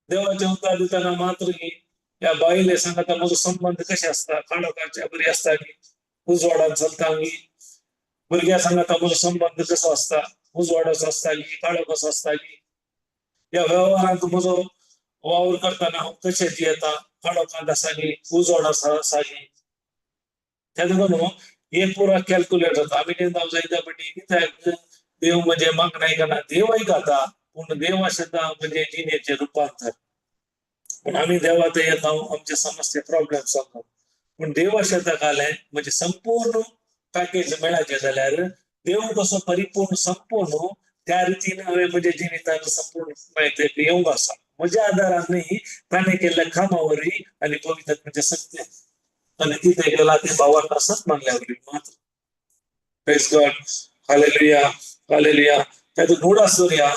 देवाचे उतार दितना मात्र ह्या बायले सांगता म्हजो संबंद कशे आसता, काळोखाच्या बरी आसता की उजवाडान चलता की, भुरग्या सांगता म्हजो संबंद कसो आसता, उजवाड असो आसता की काळोख कसो आसता की, ह्या वेव्हारांत म्हजो वावर करतना हांव कशें जियेता, काळोखांत आसा की उजवाड आसा की. त्या देखून हे पुरा कॅल्क्युलेट जाता. आमी जेन्ना जायत्या पटी कित्याक देव म्हणजे मागणं आयकना, देव आयकता, पूण देव आसता म्हणजे जिणेचें रुपांतर. पूण आमी देवा थंय येता, आमचे समस्या प्रॉब्लेम सांगता, पूण देवा शेता घालें म्हणजे संपूर्ण पॅकेज मेळाचें जाल्यार देव कसो परिपूर्ण संपूर्ण त्या रितीन हांवें म्हज्या जिवितान संपूर्ण मेळते येवंक आसा. म्हज्या आदारान न्ही, ताणें केल्ल्या कामा वरवीं आनी पवित्र म्हणजे सत्य ताणें कितें केलां तें भावार्थ आसत मानल्या वरवीं मात्र. Praise God, hallelujah, hallelujah. तातूंत उडास दवरया,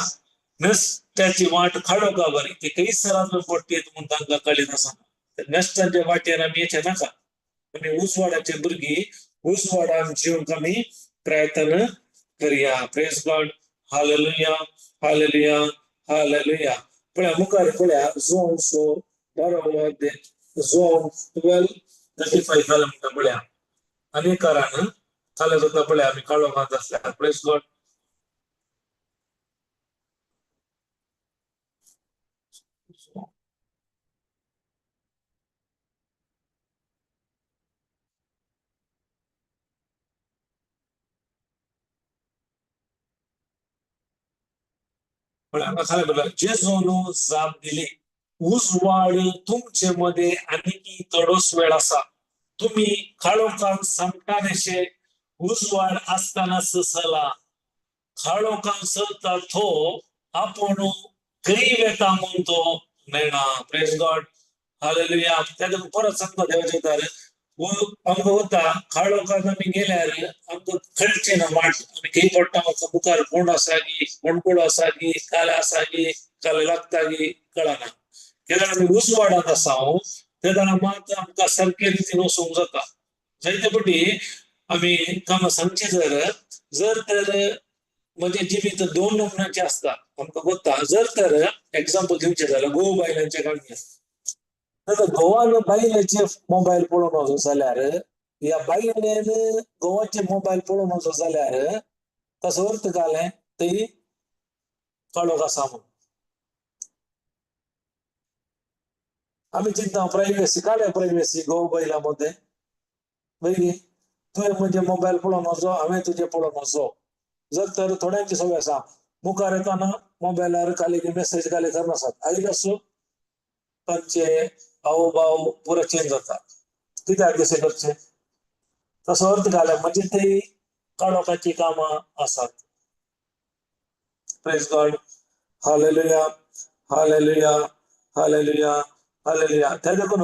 नश्टाची वाट काडोवका बरी, ते कैसरांत पडटीत म्हूण तांकां कळीत आसना. नश्टाच्या वाटेर आमी येचे नाका. आमी उजवाडाचे भुरगीं, उजवाडान जिवंक आमी प्रयत्न करया. Praise God, hallelujah, hallelujah, hallelujah. पळया मुखार पळया, जोन सो 12 अध्याय, जोन 12:35 जालें म्हणटा पळया. आनी कारण खालें जाता पळया, आमी काळोखांत आसल्यार. Praise God. पण हांगा खालें पळया, जेजून जाप दिली, उजवाड तुमचे मदें आनीक थोडोच वेळ आसा, तुमी काळोखांत सामकानेशे उजवाड आसतनाच चला. काळोखांत चलता तो आपूण खंय वेता म्हूण तो नेणा. Praise God, hallelujah. त्या परत सांगता देवाचे उतार, आमकां वता काळोखांत आमी गेल्यार आमकां कळचें ना वाट, आमी खंय पडटा, आमकां मुखार कोण आसा की, कोणकोण आसा की, काल आसा की, काल लागता की कळना. तेन्ना आमी उजवाडांत आसा तेन्ना मात आमकां सारके रितीन वचूंक जाता. जायते पटी आमी कामां सांगचें जर तर म्हजें जिवीत दोन नमुन्याचें आसता आमकां गोत्ता. जर तर एग्जाम्पल दिवचें जाल्यार घोव बायलांचें काणी आसा. घोवान बायलेचे मोबायल पळोवन वचो जाल्यार या बायलेन घोवाचे मोबायल पळोवन वचो जाल्यार ताचो अर्थ घालें थंय काळोख आसा म्हूण. आमी चिंता प्रायव्हसी काडया, प्रायव्हसी घोव बायलां मदें. मागीर तुवें म्हजें मोबायल पळोवन वचो, हांवें तुजें पळोवन वचो. जर तर थोड्यांची संवय आसा मुखार येताना मोबायलार खाली मेसेज खाली करनासात, आयज आसूं तांचे हाव भाव पुरो चेंज जाता. कित्याक तशें करचें? तसो अर्थ घाल्या म्हणजे ते काळोखाची कामां आसात. Praise God, hallelujah, hallelujah, hallelujah, hallelujah. त्या देखून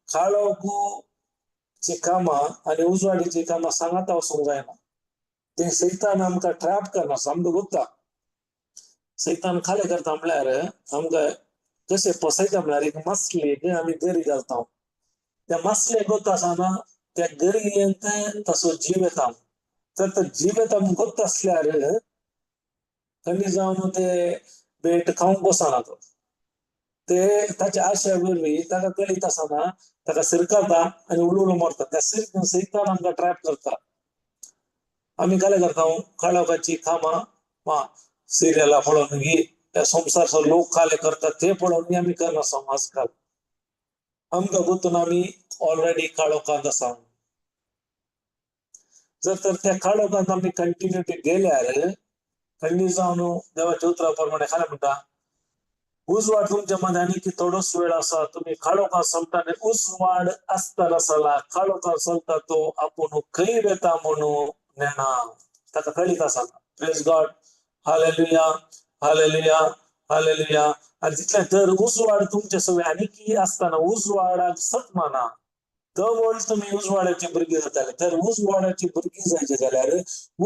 काळोखाची कामां आनी उजवाडीची कामां सांगाता वचूंक जायना. ते सैतान आमकां ट्रॅप करना, आमकां गुत्ता सैतान खालें करता म्हळ्यार आमकां कशें पोसयता म्हळ्यार एक मासलेक आमी गरी घालता, त्या मासलेक गोत्ता आसतना त्या गरयेंत तसो जीव येता. तर तो जीव येता म्हूण गोत्ता आसल्यार थंडी जावन ते बेट खावंक बसना तो, ते ताच्या आशा वरवीं ताका कळीत आसना ताका सिरकाता आनी उडू उडू मरता. त्या सैतान आमकां ट्रॅप करता. आमी कालें करता काळोखाची कामां वा सिरियलां पळोवन गी त्या संवसार लोक काले करतात ते पळोवन आमी करनासा. आजकाल आमकां गोतून आमी ऑलरेडी काळोखांत आसा. जर तर त्या काळोखांत आमी कंटिन्युटी गेल्यार थंडी जावन देवाच्या उतरा प्रमाणे खालें म्हणटा, उजवाड तुमच्या मदें आनी थोडोच वेळ आसा, तुमी काळोखांत चलता आनी उजवाड आसतना चला, काळोखांत चलता तो आपूण खंय वेता म्हणून नेणा, ताका कळीत आसना. Praise God, hallelujah, hallelujah, hallelujah. आनी तितलें तर उजवाड तुमचे सगळे आनी आसतना उजवाडाक सत माना. तवळ तुमी उजवाडाची भुरगीं जाताले. तर उजवाडाची भुरगीं जायचे जाल्यार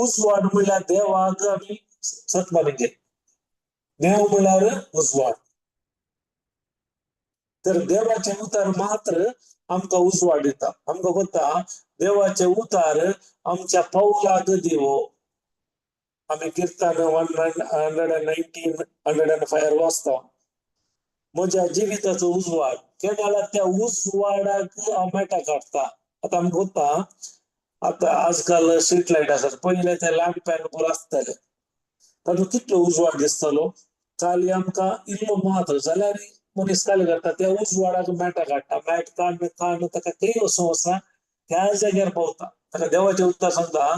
उजवाड म्हणल्यार देवाक आमी सत मानिचे. देव म्हणल्यार उजवाड. तर देवाचे उतार मात्र आमकां उजवाड दिता. आमकां कोत्ता देवाचे उतार आमच्या पावलाक दिवो. आमी किर्तन 119, 105 वाचता, म्हज्या जिविताचो उजवाड केन्ना त्या उजवाडाक हांव मेटा काडटा. आतां आमकां कोत्ता आतां आजकाल स्ट्रीट लायट आसात, पयलीं ते लॅम्प पॅन पुरो आसताले. तातूंत कितलो उजवाड दिसतलो? काली आमकां इल्लो मात्र जाल्यार मनीस काल करता, त्या उजवाडाक मॅटा काडटा, मॅट काडून काडून ताका खंय वचूं आसा त्या जाग्यार पावता. ताका देवाचें उतर सांगता,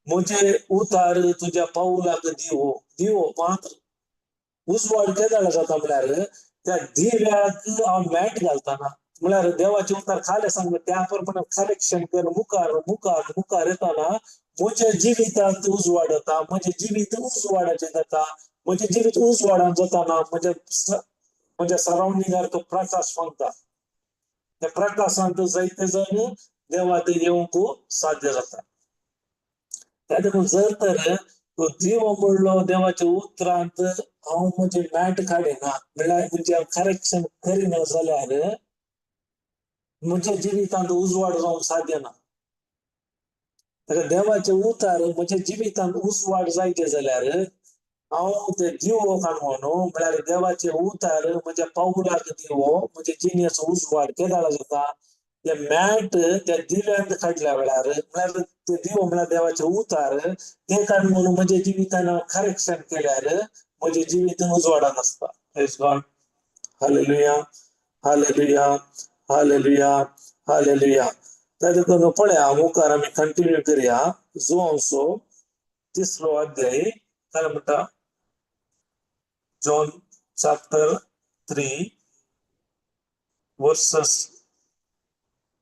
म्हजे उतार तुज्या पावलाक दिवो, दिवो मात्र. उजवाड केदाळ जाता म्हळ्यार त्या दिव्याक हांव मॅट घालतना, म्हळ्यार देवाचें उतर खालें सांगता त्या प्रमाणे करेक्शन कर, मुखार मुखार मुखार येताना म्हज्या जिवितांत उजवाड जाता, म्हजें जिवीत उजवाडाचें जाता, म्हजें जिवीत उजवाडान जाताना म्हज्या सरावंडिंगार तो प्रकाश फांकता. त्या प्रकाशांत जायते जाण देवा ते येवंक साध्य जाता. त्या देखून जर तर तो दिवो म्हणलो देवाच्या उतरांत हांव म्हजें मॅट काडिना, म्हळ्यार म्हजें करेक्शन करिना जाल्यार म्हज्या जिवितांत उजवाड जावंक साध्य ना. ताका देवाचे उतार म्हज्या जिवितांत उजवाड जायचे जाल्यार हांव ते दिवो काडून, म्हळ्यार देवाचे उतार म्हज्या पावलाक दिवो, म्हज्या जिणेचो उजवाड केदाळ जाता ते मॅट त्या दिव्यांत काडल्या वेळार, म्हळ्यार ते दिवो म्हळ्यार देवाचे उतार ते काडून म्हणून म्हज्या जिवितान हांव करेक्शन केल्यार म्हजें जिवीत उजवाडान आसता. Praise God. Hallelujah, hallelujah, hallelujah, hallelujah. त्या देखून पळया मुखार आमी कंटिन्यू करया. जुवांवचो तिसरो अध्याय काय म्हणटा, John chapter 3 verses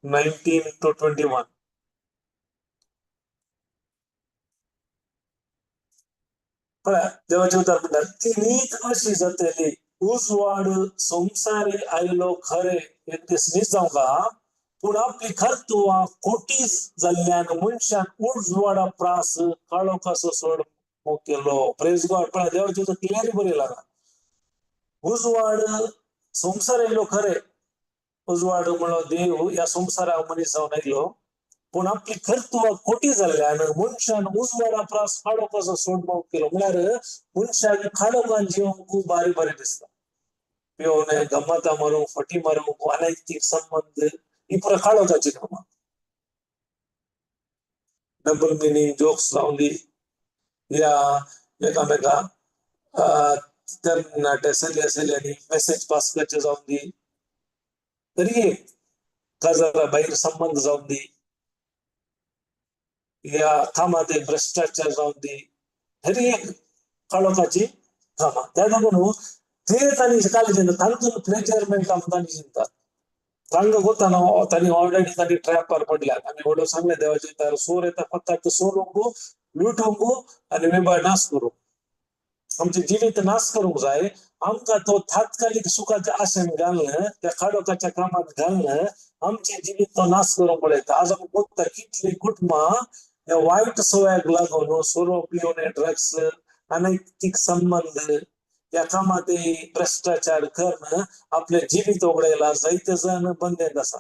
19 to 21. पळया देवाचे उतर म्हणटा, ती नीत अशी जातली, उजवाड संवसारी आयलो खरे, एक दीस नीत जावंक आहा, पूण आपली कर्तुवां खोटी जाल्ल्यान मनशान उजवाडा प्रास काळोखाचो सोड केलो. Praise God. पळया देवाचे उतर क्लियरली बरयलां, उजवाड संवसार आयलो खरे, उजवाड म्हणलो देव ह्या संवसाराक मनीस जावन आयलो, पूण आपली कर्तुवां खोटी जाल्ल्यान मनशान उजवाडा प्रास काळोखाचो सोडमोग केलो. म्हळ्यार मनशाक काळोखान जिवंक खूब बारी बरें दिसता, पिवन गम्मतां मारूंक, फटी मारूंक, अनैतीक संबंद, ही पुरा काळोखाची कामां, डबल मिनींग जोक्स जावन दी, या एकामेका तरणाटे चलया चलयांनी मेसेज पास करचे जावन दी, तरी काजारा भायर संबंद जावन दी, या कामात भ्रश्टाचार जावन दी, हरी एक काळोखाची कामां. त्या लागून ते तांणी काल चिंता, तांतून प्लेजर मेळटा म्हूण तांणी चिंता. तांकां गोताना तांणी ऑलरेडी तांणी ट्रॅपार पडल्यात. आमी व्हडलो सांगलें देवाचे उतर, सोर येता फक्त सोरूंक, लुटूंक आनी वेबार नाश करूंक, आमचें जिवीत नाश करूंक जाय. आमकां तो तात्कालीक सुखाच्या आशेन घालून, त्या काळोखाच्या कामांत घालून आमचें जिवीत तो नाश करूंक पळयता. आज आमी पळयता कितलीं कुटुंबां ह्या वायट सवयाक लागून सोरो पिवन, ड्रग्स, अनैतीक संबंद, ह्या कामांत भ्रश्टाचार करून आपलें जिवीत वगडायलां. जायते जाण बंदेंत आसा,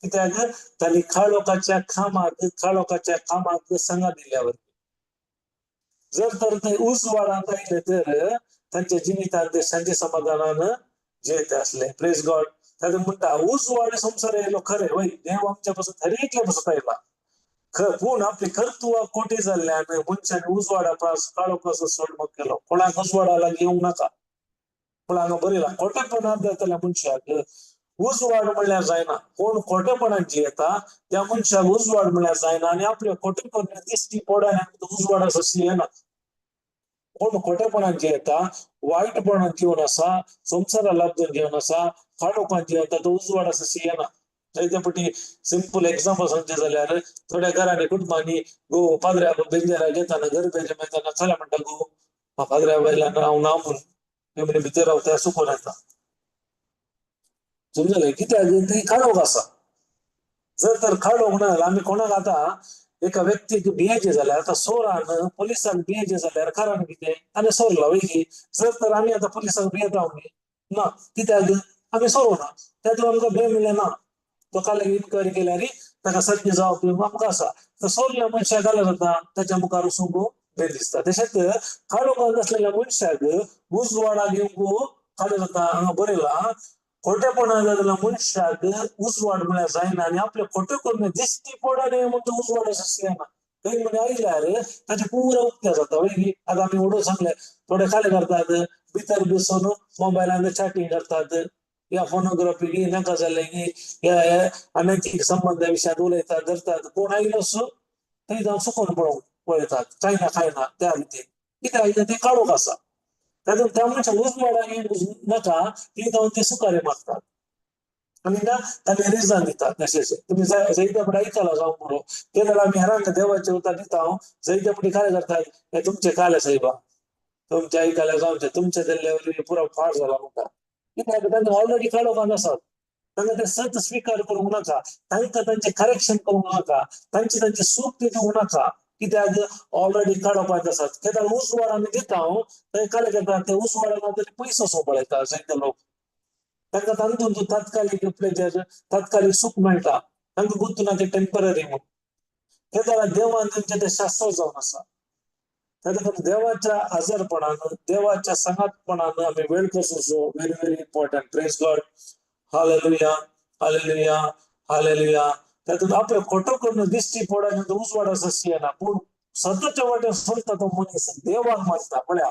कित्याक तांणी काळोखाच्या कामाक, काळोखाच्या कामाक संगा दिल्यावर. जर तर ते उजवाडांत आयले तर तांच्या जिवितांत ते शांती समाधानान जियेते आसले. Praise God. तातूंत म्हणटा उजवाड संवसार आयलो खरें, वय देव आमच्या पासून हर एकल्या पासून आयला, पूण आपली कर्तुवां खोटी जाल्ल्यान मनशान उजवाडा प्रास काळोखाचो सोडमोग केलो. कोणाक उजवाडा लागीं येवंक नाका, पूण हांगा बरयलां खोटेपणांत जातल्या मनशाक उजवाड म्हणल्यार जायना. कोण खोटेपणान जियेता त्या मनशाक उजवाड म्हणल्यार जायना, आनी आपल्या खोटेपण दिश्टी पडना, उजवाड आसा येना. कोण खोटेपणान जियेता, वायटपणान जिवन आसा, संवसारा लागून जिवन आसा, काळोखान जियेता, तो उजवाड आसा येना. जायते पटी सिंपल एग्जाम्पल सांगचें जाल्यार थोड्या घरांनी कुटुंबांनी गो पाद्र्या बेंजेरा घेताना, गरबेचे मेळटाना खाल्या म्हणटा गो पाद्र्या वयल्यान हांव ना म्हूण फेमिली भितर रावता, सुकोन येता. समजलें? कित्याक ती काळोख आसा. जर तर काळोख ना जाल्यार आमी कोणाक आतां एका व्यक्तीक भियेचें जाल्यार, आतां सोरान पुलिसांक भियेचें जाल्यार कारण कितें, ताणें सोरला वय की. जर तर आमी आतां पुलिसांक भियेता आमी ना, कित्याक आमी सोरूं ना, तातूंत आमकां भंय म्हणल्यार ना. तो काल इन्क्वायरी केल्यार ताका सत्य जावप आमकां आसा. तर सोरल्या मनशाक जाल्यार जाता ताच्या मुखार वचूंक भंय दिसता. तशेंच काळोखांत आसलेल्या मनशाक उजवाडाक येवंक कालो जाता. हांगा बरयलां खोटेपणा जातल्या मनशाक उजवाड म्हळ्यार जायना, आनी आपले खोटे करून दिश्टी पडना म्हूण तो उजवाड आसा येना. थंय म्हणे आयल्यार ताचें पुरो उक्तें जाता. वय आतां आमी उडोवन सांगलें, थोडे खाली करतात, भितर बसून मोबायलान चॅटिंग करतात, या फोनोग्राफी नाका जालें की अनैतीक संबंधा विशयांत उलयतात धरतात. कोण आयलो सो थंय जावन चुकोन पळोवंक पळयतात, कांय ना कांय ना त्या रितीन कित्याक आयलें तें काळोख आसा. तातूंत त्या मनशाक उजवाडा येवंक नाका, ती जावन ते सुकारे मागतात आनी ना ताणें रिजन दितात. तशेंच तुमी जैता फुडें आयकलां जावं पुरो, ते जाल्यार आमी हेरांक देवाचे उतर दिता, जैता फुडें काय करतात, हे तुमचे काले सायबा, तुमचे आयकल्या जावचें, तुमचे दिल्ले वरवीं पुरो फार जाला म्हणटा. कित्याक तांकां ऑलरेडी काळोखान आसात, तांकां ते सत स्विकार करूंक नाका, तांकां तांचें करेक्शन करूंक नाका, तांचे तांचे सूख ते दिवंक नाका, कित्याक ऑलरेडी काळोखांत आसात. केन्ना उजवाड आमी दिता थंय काय करता, ते उजवाडान तरी पयसो सो पळयता जायते लोक. तांकां तातूंत तात्कालीक प्लेजर, तात्कालीक सूख मेळटा, तांकां गुत्तू ना ते टेंपररी म्हणून. ते जाल्यार देवान तांचें तें शास्त्र जावन आसा. ताका देवाच्या आजारपणान, देवाच्या सांगातपणान आमी वेळ कसो, very very important. Praise God, hallelujah, hallelujah, hallelujah. तातूंत आपले खोटो करून दिश्टी पडून उजवाड आसा येना, पूण सतच्या वाटेन सोडटा तो मनीस देवाक मानता पळया,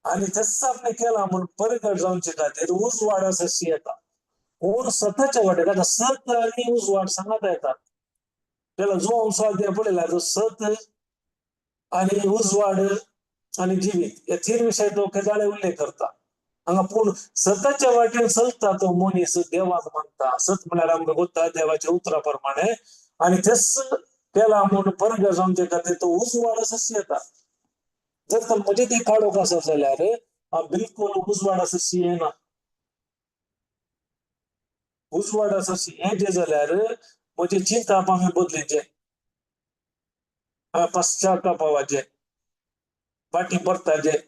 आनी तेच आपणें केलां म्हूण परगट जावचे खातीर उजवाड आसा येता. कोण सताच्या वाटेन, ताका सत आनी उजवाड सांगाता येतात. त्याला जो अंश पळयला तो सत आनी उजवाड आनी जिवीत ह्या तीन विशय तो केदाळे उल्लेख करता हांगा. पूण सताच्या वाटेन चलता तो मनीस देवाक मानता. सत म्हळ्यार आमकां गोत्ता देवाच्या उतरा प्रमाणे, आनी तेच केला म्हूण परगट जावचे खातीर तो उजवाड आसा येता. जर तर म्हजें तें काळोख आसा जाल्यार हांव बिलकुल उजवाड आसा येना. उजवाड आसा येजे जाल्यार म्हजें चिंतप आमी बदलीचें, हांवें पश्चातापावाचें, फाटीं परताचें,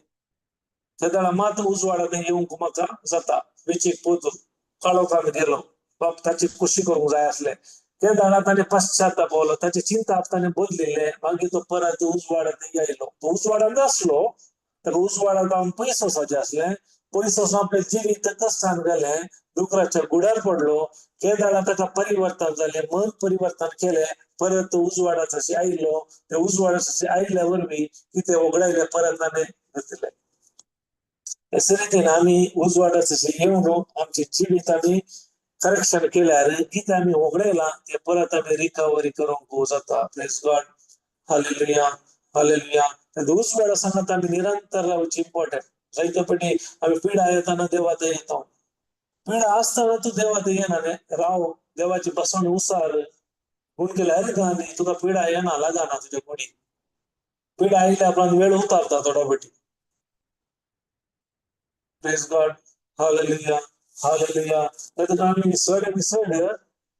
तेदळा मात उजवाडांत येवंक म्हाका जाता. वेचीक पोतून काळोखांत गेलो, बाप ताची खुशी करूंक जाय आसलें, ते दाडा ताणें पश्चाताप पावलो, ताचें चिंतप ताणें बदलिल्लें, मागीर तो परत उजवाडांत आयलो. तो उजवाडांत आसलो, ताका उजवाडांत हांव पयस वचपाचें आसलें, पयस वचून आपलें जिवीत कश्टान गेलें, दुकराच्या गुडार पडलो. ते दाडा ताका परिवर्तन जालें, मन परिवर्तन केलें, परत उजवाडात अशें आयलो. ते उजवाडात अशें आयल्या वरवीं कितें वगडायलें परत ताणें घेतलें. अशे रितीन आमी उजवाडात अशें येवन आमचें जिवीत आमी करेक्शन केल्यार कितें आमी वगडायलां तें परत आमी रिकवरी करूंक जाता. प्रेज गॉड, हालेलुया, हालेलुया. उजवाडा सांगात आमी निरंतर रावचें इम्पॉर्टंट. जायते पटी आमी पिडा येताना देवा थंय येता, पिडा आसतना तूं देवा थंय येना न्ही, राव देवाची बसवण उसार म्हूण केल्यार अरे न्ही तुका पिडा येना, लागना तुज्या कुडीक. पिडा आयल्या उपरांत वेळ उतारता थोडो पटी. प्रेज गॉड, हालेलुया, हालेलुया. तातूंत आमी चड आनी चड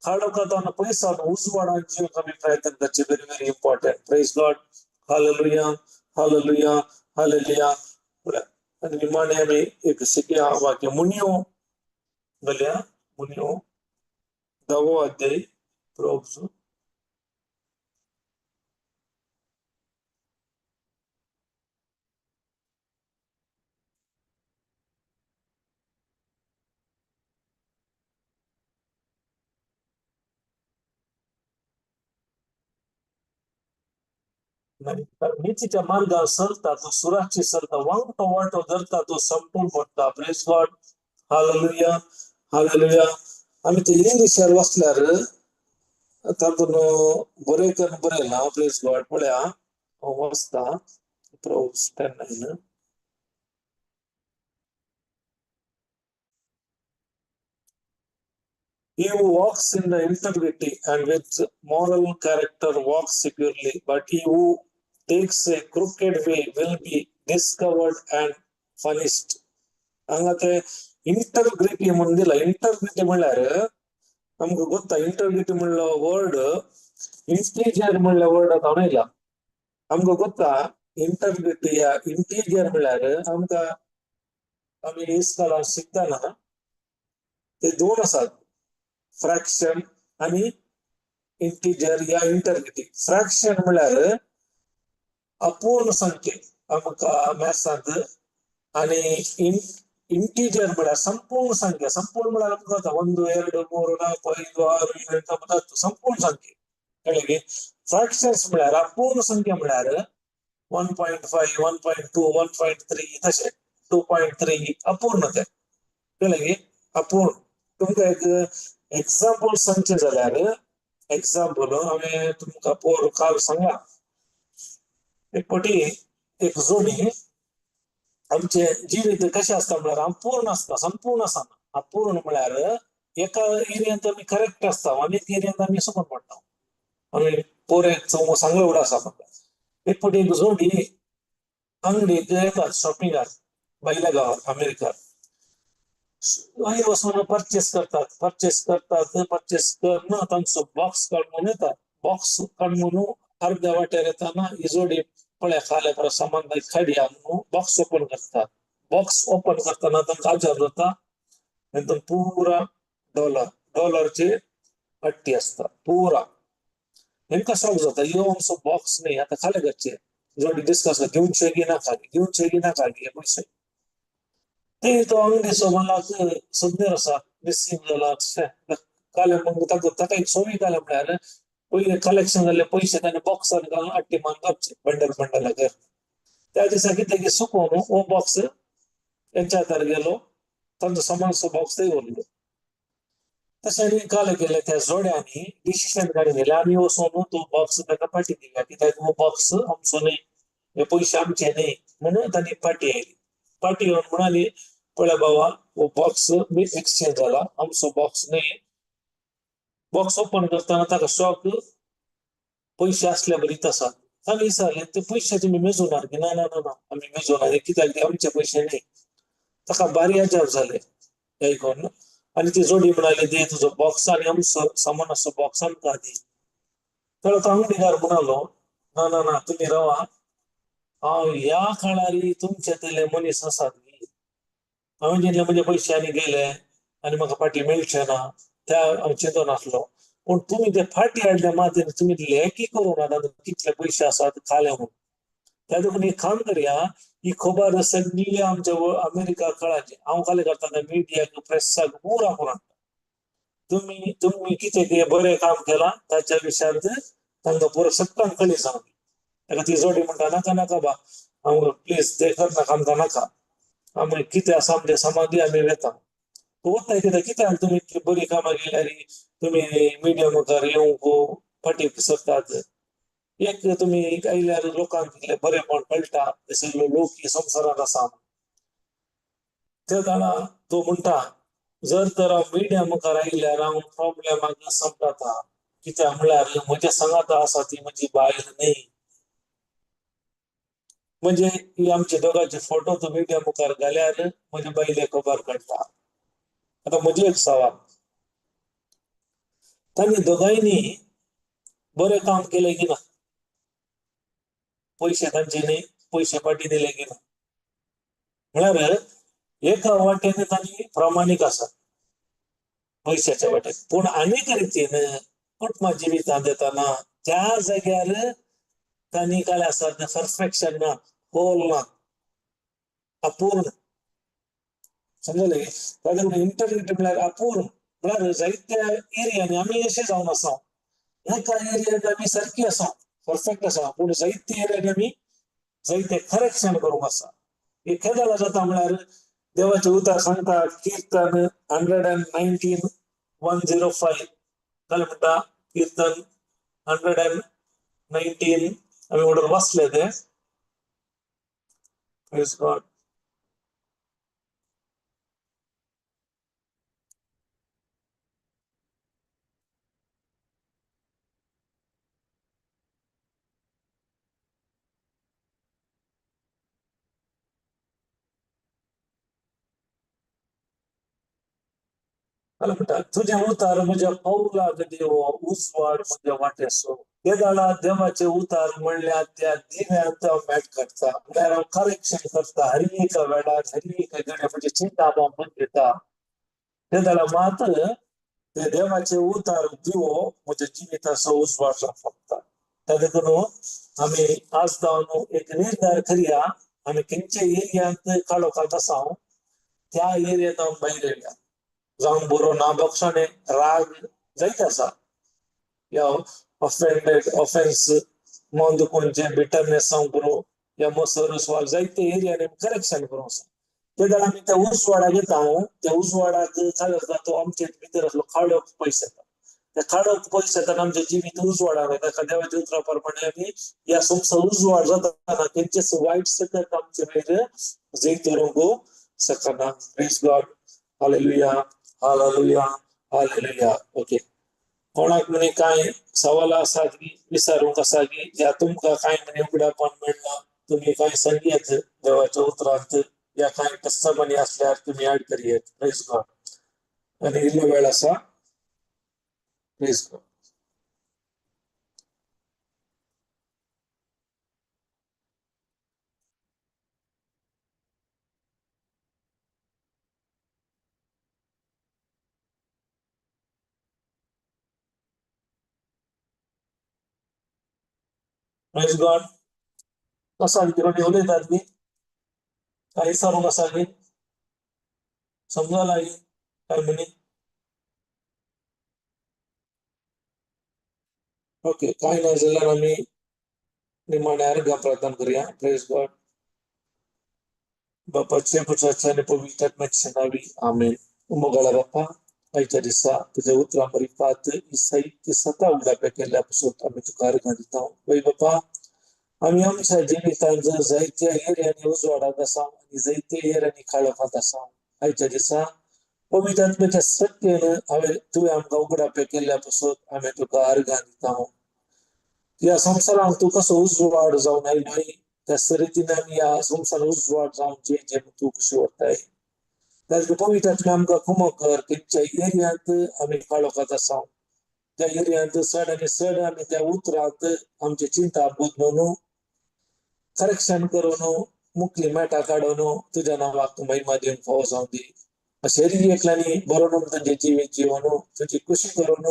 काळोखांत पयसान उजवाडान जिवंक आमी प्रयत्न करचे. Very very important. Praise God, hallelujah, hallelujah, hallelujah. आनी निमाणें आमी एक शिकया वाक्य मुनियो घालया. मुनियो धावो अध्याय, Proverbs. नीतीच्या मार्गार चलता तो सुराची चलता, वांटो वांटो धरता तो संपूर्ण पडटा. प्रेज गॉड, हालेलुया, हालेलुया. आमी ते इंग्लिशार वाचल्यार तातूंत बरें करून बरयलां. प्रेज गॉड, पळया हांव वाचता Proverbs 10:9. He who walks in the integrity and with moral character walks securely, but he who takes a crooked way will be discovered and punished. हांगा ते इंटरग्रिटी म्हणून दिला. इंटरग्रिटी म्हणल्यार आमकां गोत्ता, इंटरग्रिटी म्हणलो वर्ड इंटीजर म्हणल्या वर्ड आतां येयला. आमकां गोत्ता इंटरग्रिटी या इंटीजर म्हणल्यार आमकां आमी इस्कॉलान शिकतना ते दोन आसात, फ्रॅक्शन आनी इंटीजर या इंटरग्रिटी. फ्रॅक्शन म्हणल्यार अपूर्ण संख्ये आमकां मॅथ्सांत, आनी इंटीजर म्हळ्यार संपूर्ण संख्या. संपूर्ण म्हळ्यार आमकां जाता 1 2 3 4 5 6 7 8 9 10, संपूर्ण संख्ये. कळ्ळें की? फ्रॅक्शन्स म्हळ्यार अपूर्ण संख्या म्हळ्यार 1.5, 1.2, 1.3 तशें 2.3 अपूर्ण ते. कळ्ळें की? अपूर्ण. तुमकां एक एग्जाम्पल सांगचें जाल्यार, एग्जाम्पल हांवें तुमकां पोर काल सांगलां. एक फावटी एक जोडी, आमचे जिवीत कशें आसता म्हळ्यार अपूर्ण आसता, संपूर्ण आसना. अपूर्ण म्हळ्यार एका एरियांत आमी करेक्ट आसता आनी एक एरियांत आमी चुकून पडटा. आमी पोर एक सांगले उडो आसा म्हाका. एक फावटी एक जोडी अंगडीक येतात शॉपिंगाक, भायल्या गांवांत अमेरिकार. वयर वचून परचेस करतात, परचेस करतात, परचेस करून तांचो बॉक्स काडून येता. बॉक्स काडून अर्द्या वाटेर येताना ही जोडी पळय खाले परत सामान खाडया म्हणून बॉक्स ओपन करतात. बॉक्स ओपन करतना तांकां अजाप जाता, तांतून पुरा डॉलर, डॉलरची अट्टी आसता पुरा. हेंकां शॉक जाता, यो आमचो बॉक्स न्ही, आतां खाले करचे. जोडी डिस्कस, घेवचे की नाका, घेवचे की नाका हे पयशे. ते तो अंगडीचो मालाक सदनेर आसा, मिसींग जाला. काले मग ताका एक सोवी काले म्हळ्यार पयले कलेक्शन जाल्ले पयशे ताणें बॉक्सान घालून अट्टी मारून घालचे बंडल बंडल कर. त्या दिसा कितें की चुकोन हो बॉक्स हेंच्या हातार गेलो, तांचो सामानसो बॉक्स थंय उरलो. तशें आनी काले केले त्या जोड्यांनी डिसिशन काडून गेले, आमी वचोन तो बॉक्स ताका फाटी दिल्या, कित्याक हो बॉक्स आमचो न्ही, हे पयशे आमचे न्ही म्हणून तांणी फाटी आयली. फाटी येवन म्हणाली, पळय बाबा हो बॉक्स एक्सचेंज जाला, आमचो बॉक्स न्ही. बॉक्स ओपन करतना ताका शॉक, पयशे आसल्या बरीच आसा. ताणें विचारलें, ते पयशे तुमी मेजोनार की? ना ना ना ना, आमी मेजोनार, कित्याक ते आमचे पयशे न्ही. ताका बारी अजाप जालें आयकून. आनी ती जोडी म्हणाली, दे तुजो बॉक्स आनी आमचो सामानाचो बॉक्स आमकां दी. तर तो अंगडीकार म्हणालो, ना ना ना, तुमी रावा, हांव ह्या काळार तुमचे तले मनीस आसात न्ही, हांवें जितले म्हजे पयशे आनी गेले आनी म्हाका फाटी मेळचे ना त्या हांव चिंतून आसलो, पूण तुमी ते फाटी हाडले मात तुमी लेखी करूं नात कितले पयशे आसात खाले म्हणून. त्या देखून एक काम करया, ही खबर सगळी आमच्या अमेरिका कळाची, हांव खाली करता मिडियाक प्रेसाक पुरा करून हाडटा. तुमी तुमी कितें कितें बरें काम केलां ताच्या विशयांत तांकां पुरो सगळ्यांक कळी जावं. ताका ती जोडी म्हणटा, नाका नाका बा, हांव प्लीज ते कर नाका, आमकां नाका, आमी कितें आसा आमचें सामान दी, आमी वेता. वता कित्याक, कित्याक तुमी इतली बरी कामां केल्यार तुमी मिडिया मुखार येवंक फाटी सरतात? एक तुमी आयल्यार लोकांक कितलें बरेंपण कळटा, सगळे लोक ही संवसारांत आसा. ते जाणा तो म्हणटा, जर तर हांव मिडिया मुखार आयल्यार हांव प्रोब्लेमाक संपता, कित्याक म्हळ्यार म्हज्या सांगाता आसा ती म्हजी बायल न्ही. म्हणजे ही आमचे दोगांचे फोटो तो मिडिया मुखार घाल्यार म्हज्या बायलेक खबर कळटा. आतां म्हजें एक सवाल, तांणी दोगांयनी बरें काम केलें की ना? पयशे तांचे न्ही, पयशे फाटी दिले की ना? म्हळ्यार एका वाटेन तांणी प्रामाणीक आसा पयशाच्या वाटेन, पूण आनीक रितीन कुटुंबा जिवितांत येताना त्या जाग्यार तांणी काय आसा परफेक्शन ना, होल ना, अपूर्ण. समजले? ताका इंटरनेट म्हळ्यार अपूर्ण, म्हळ्यार जायत्या एरियांनी आमी अशें जावन आसा, एका एरियांत आमी सारकी आसा, परफेक्ट आसा, पूण जायते एरियांनी आमी जायते करेक्शन करूंक आसा. हे केदोळा जाता म्हळ्यार देवाचें उतर सांगता, किर्तन 119 105, काय म्हणटा किर्तन 119, आमी ऑर्डर वाचले ते. Praise God. म्हणटा, तुजें उतार म्हज्या पावलाक देवो, उजवाड म्हज्या वाटेसो. तेदाळा देवाचे उतार म्हणल्यार त्या दिव्यांत हांव मेट काडटा, म्हळ्यार हांव करेक्शन करता हर एका वेळार, हर एका गड्या म्हजे चिंता हांव बदलता. तेदाळा मात ते देवाचे उतार दिवो म्हज्या जिविताचो उजवाड जावंक शकता. त्या देखून आमी आज जावन एक निर्धार करया, आमी खंयच्या एरियांत काळो घालता आसा त्या एरियांत हांव भायर येया. जावं बरो ना बक्षाणे राग जायते आसा, या ऑफेंडेड ऑफेन्स मन दुखोवचें बिटरनेस जावंक पुरो या मसर उसवाड जायते एरियानी करेक्शन करूंक आसा. ते वेळार आमी त्या उजवाडाक येता, त्या उजवाडाक काय जाता, तो आमचे भितर आसलो काळोख पयस येता. त्या काळोख पयस येतना आमचें जिवीत उजवाडाक येता. ताका देवाच्या उतरा प्रमाणे आमी ह्या संवसार उजवाड जाता, खंयचेच वायट सकत आमचे वयर जैत दवरूंक शकना. Praise God. Hallelujah, hallelujah, hallelujah. Okay, कोणाक म्हणी कांय सवाल आसा की विचारूंक आसा की या तुमकां कांय म्हणी उगडापण मेळ्ळां, तुमी कांय सांगयेत देवाच्या उतरांत या कांय टेस्टमनी आसल्यार तुमी ऍड करयेत. प्रेज गॉड. आनी इल्लो वेळ आसा. Praise God. Praise God. कसा कितें उलयतात न्ही, काय विचारूंक आसा न्ही, समजला काय म्हणी? ओके, काय ना जाल्यार आमी निमाणे अर्घ प्रार्थना करूया. प्रेज गॉड. बापाचे, पुत्राचे आनी पवित्र आत्म्याच्या नांवी आमेन. उमगळा बापा, आयच्या दिसा तुज्या उतरां मारिफात ही साहित्य सता उगडाप्या केल्ल्या पासून आमी तुका अर्घां दिता. वय बापा, आमी आमच्या जिवितांत जायत्या एरियांनी उजवाडांत आसा आनी जायत्या एरियांनी काळोखांत आसा. आयच्या दिसा पवित्र आत्म्याच्या शक्तीन हांवें तुवें आमकां उगडाप्या केल्ल्या पासून आमी तुका अर्घां दिता. ह्या संवसारांत तूं कसो उजवाड जावन आयलोय, त्या रितीन आमी ह्या संवसारांत उजवाड जावन जे जे तूं कशी व्हरताय. ताका पवित्र आत्म्या आमकां कुमक कर. खंयच्या एरियांत आमी काळोखांत आसा त्या एरियांत चड आनी चड आमी त्या उतरांत आमचे चिंता बदलून करेक्शन करून मुखली मेटां काडून तुज्या नांवाक महिमा दिवन फावो जावं दी. अशें एकल्यांनी बरोवन तांचें जिवीत जिवन तुजी खुशी करून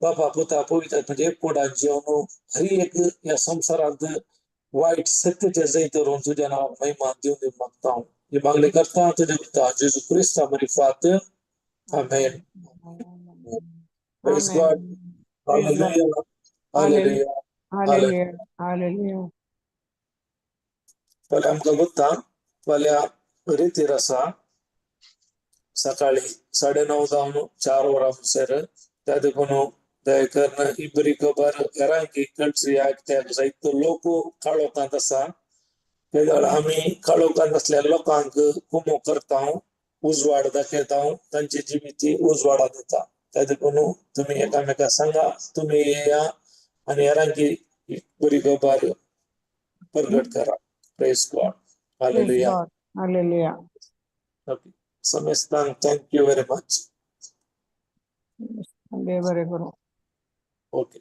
बापा पुता पवित्र आत्म्याच्या एकवटान जिवन हर एक ह्या संवसारांत वायट सत्याचें जैत धरून तुज्या नांवाक महिमा दिवन दिवन मागता हांव. ही मागणी करता तुज्या पुता जेजू क्रिस्ता मारिफात. आमेन. Praise God. Hallelujah. Hallelujah. Hallelujah. Hallelujah. फाल्यां आमकां गुत्ता फाल्यां रितीर आसा सकाळी 9:30 जावन 4 वरां म्हणसर. त्या देखून दया करून ही बरी खबर हेरांक कळची कित्याक जायतो लोक काळोखांत आसा. ते वेळार आमी काळोखांत आसल्या लोकांक कुमो करता, उजवाड दाखयता, तांचे जिवीत उजवाडांत येता. त्या देखून तुमी एकामेका सांगा, तुमी येया आनी हेरांक बरी खबर प्रगट करा. Praise God. Praise hallelujah. God. Hallelujah. Okay, समेस्तांक thank you very much. देव बरें करूं. ओके.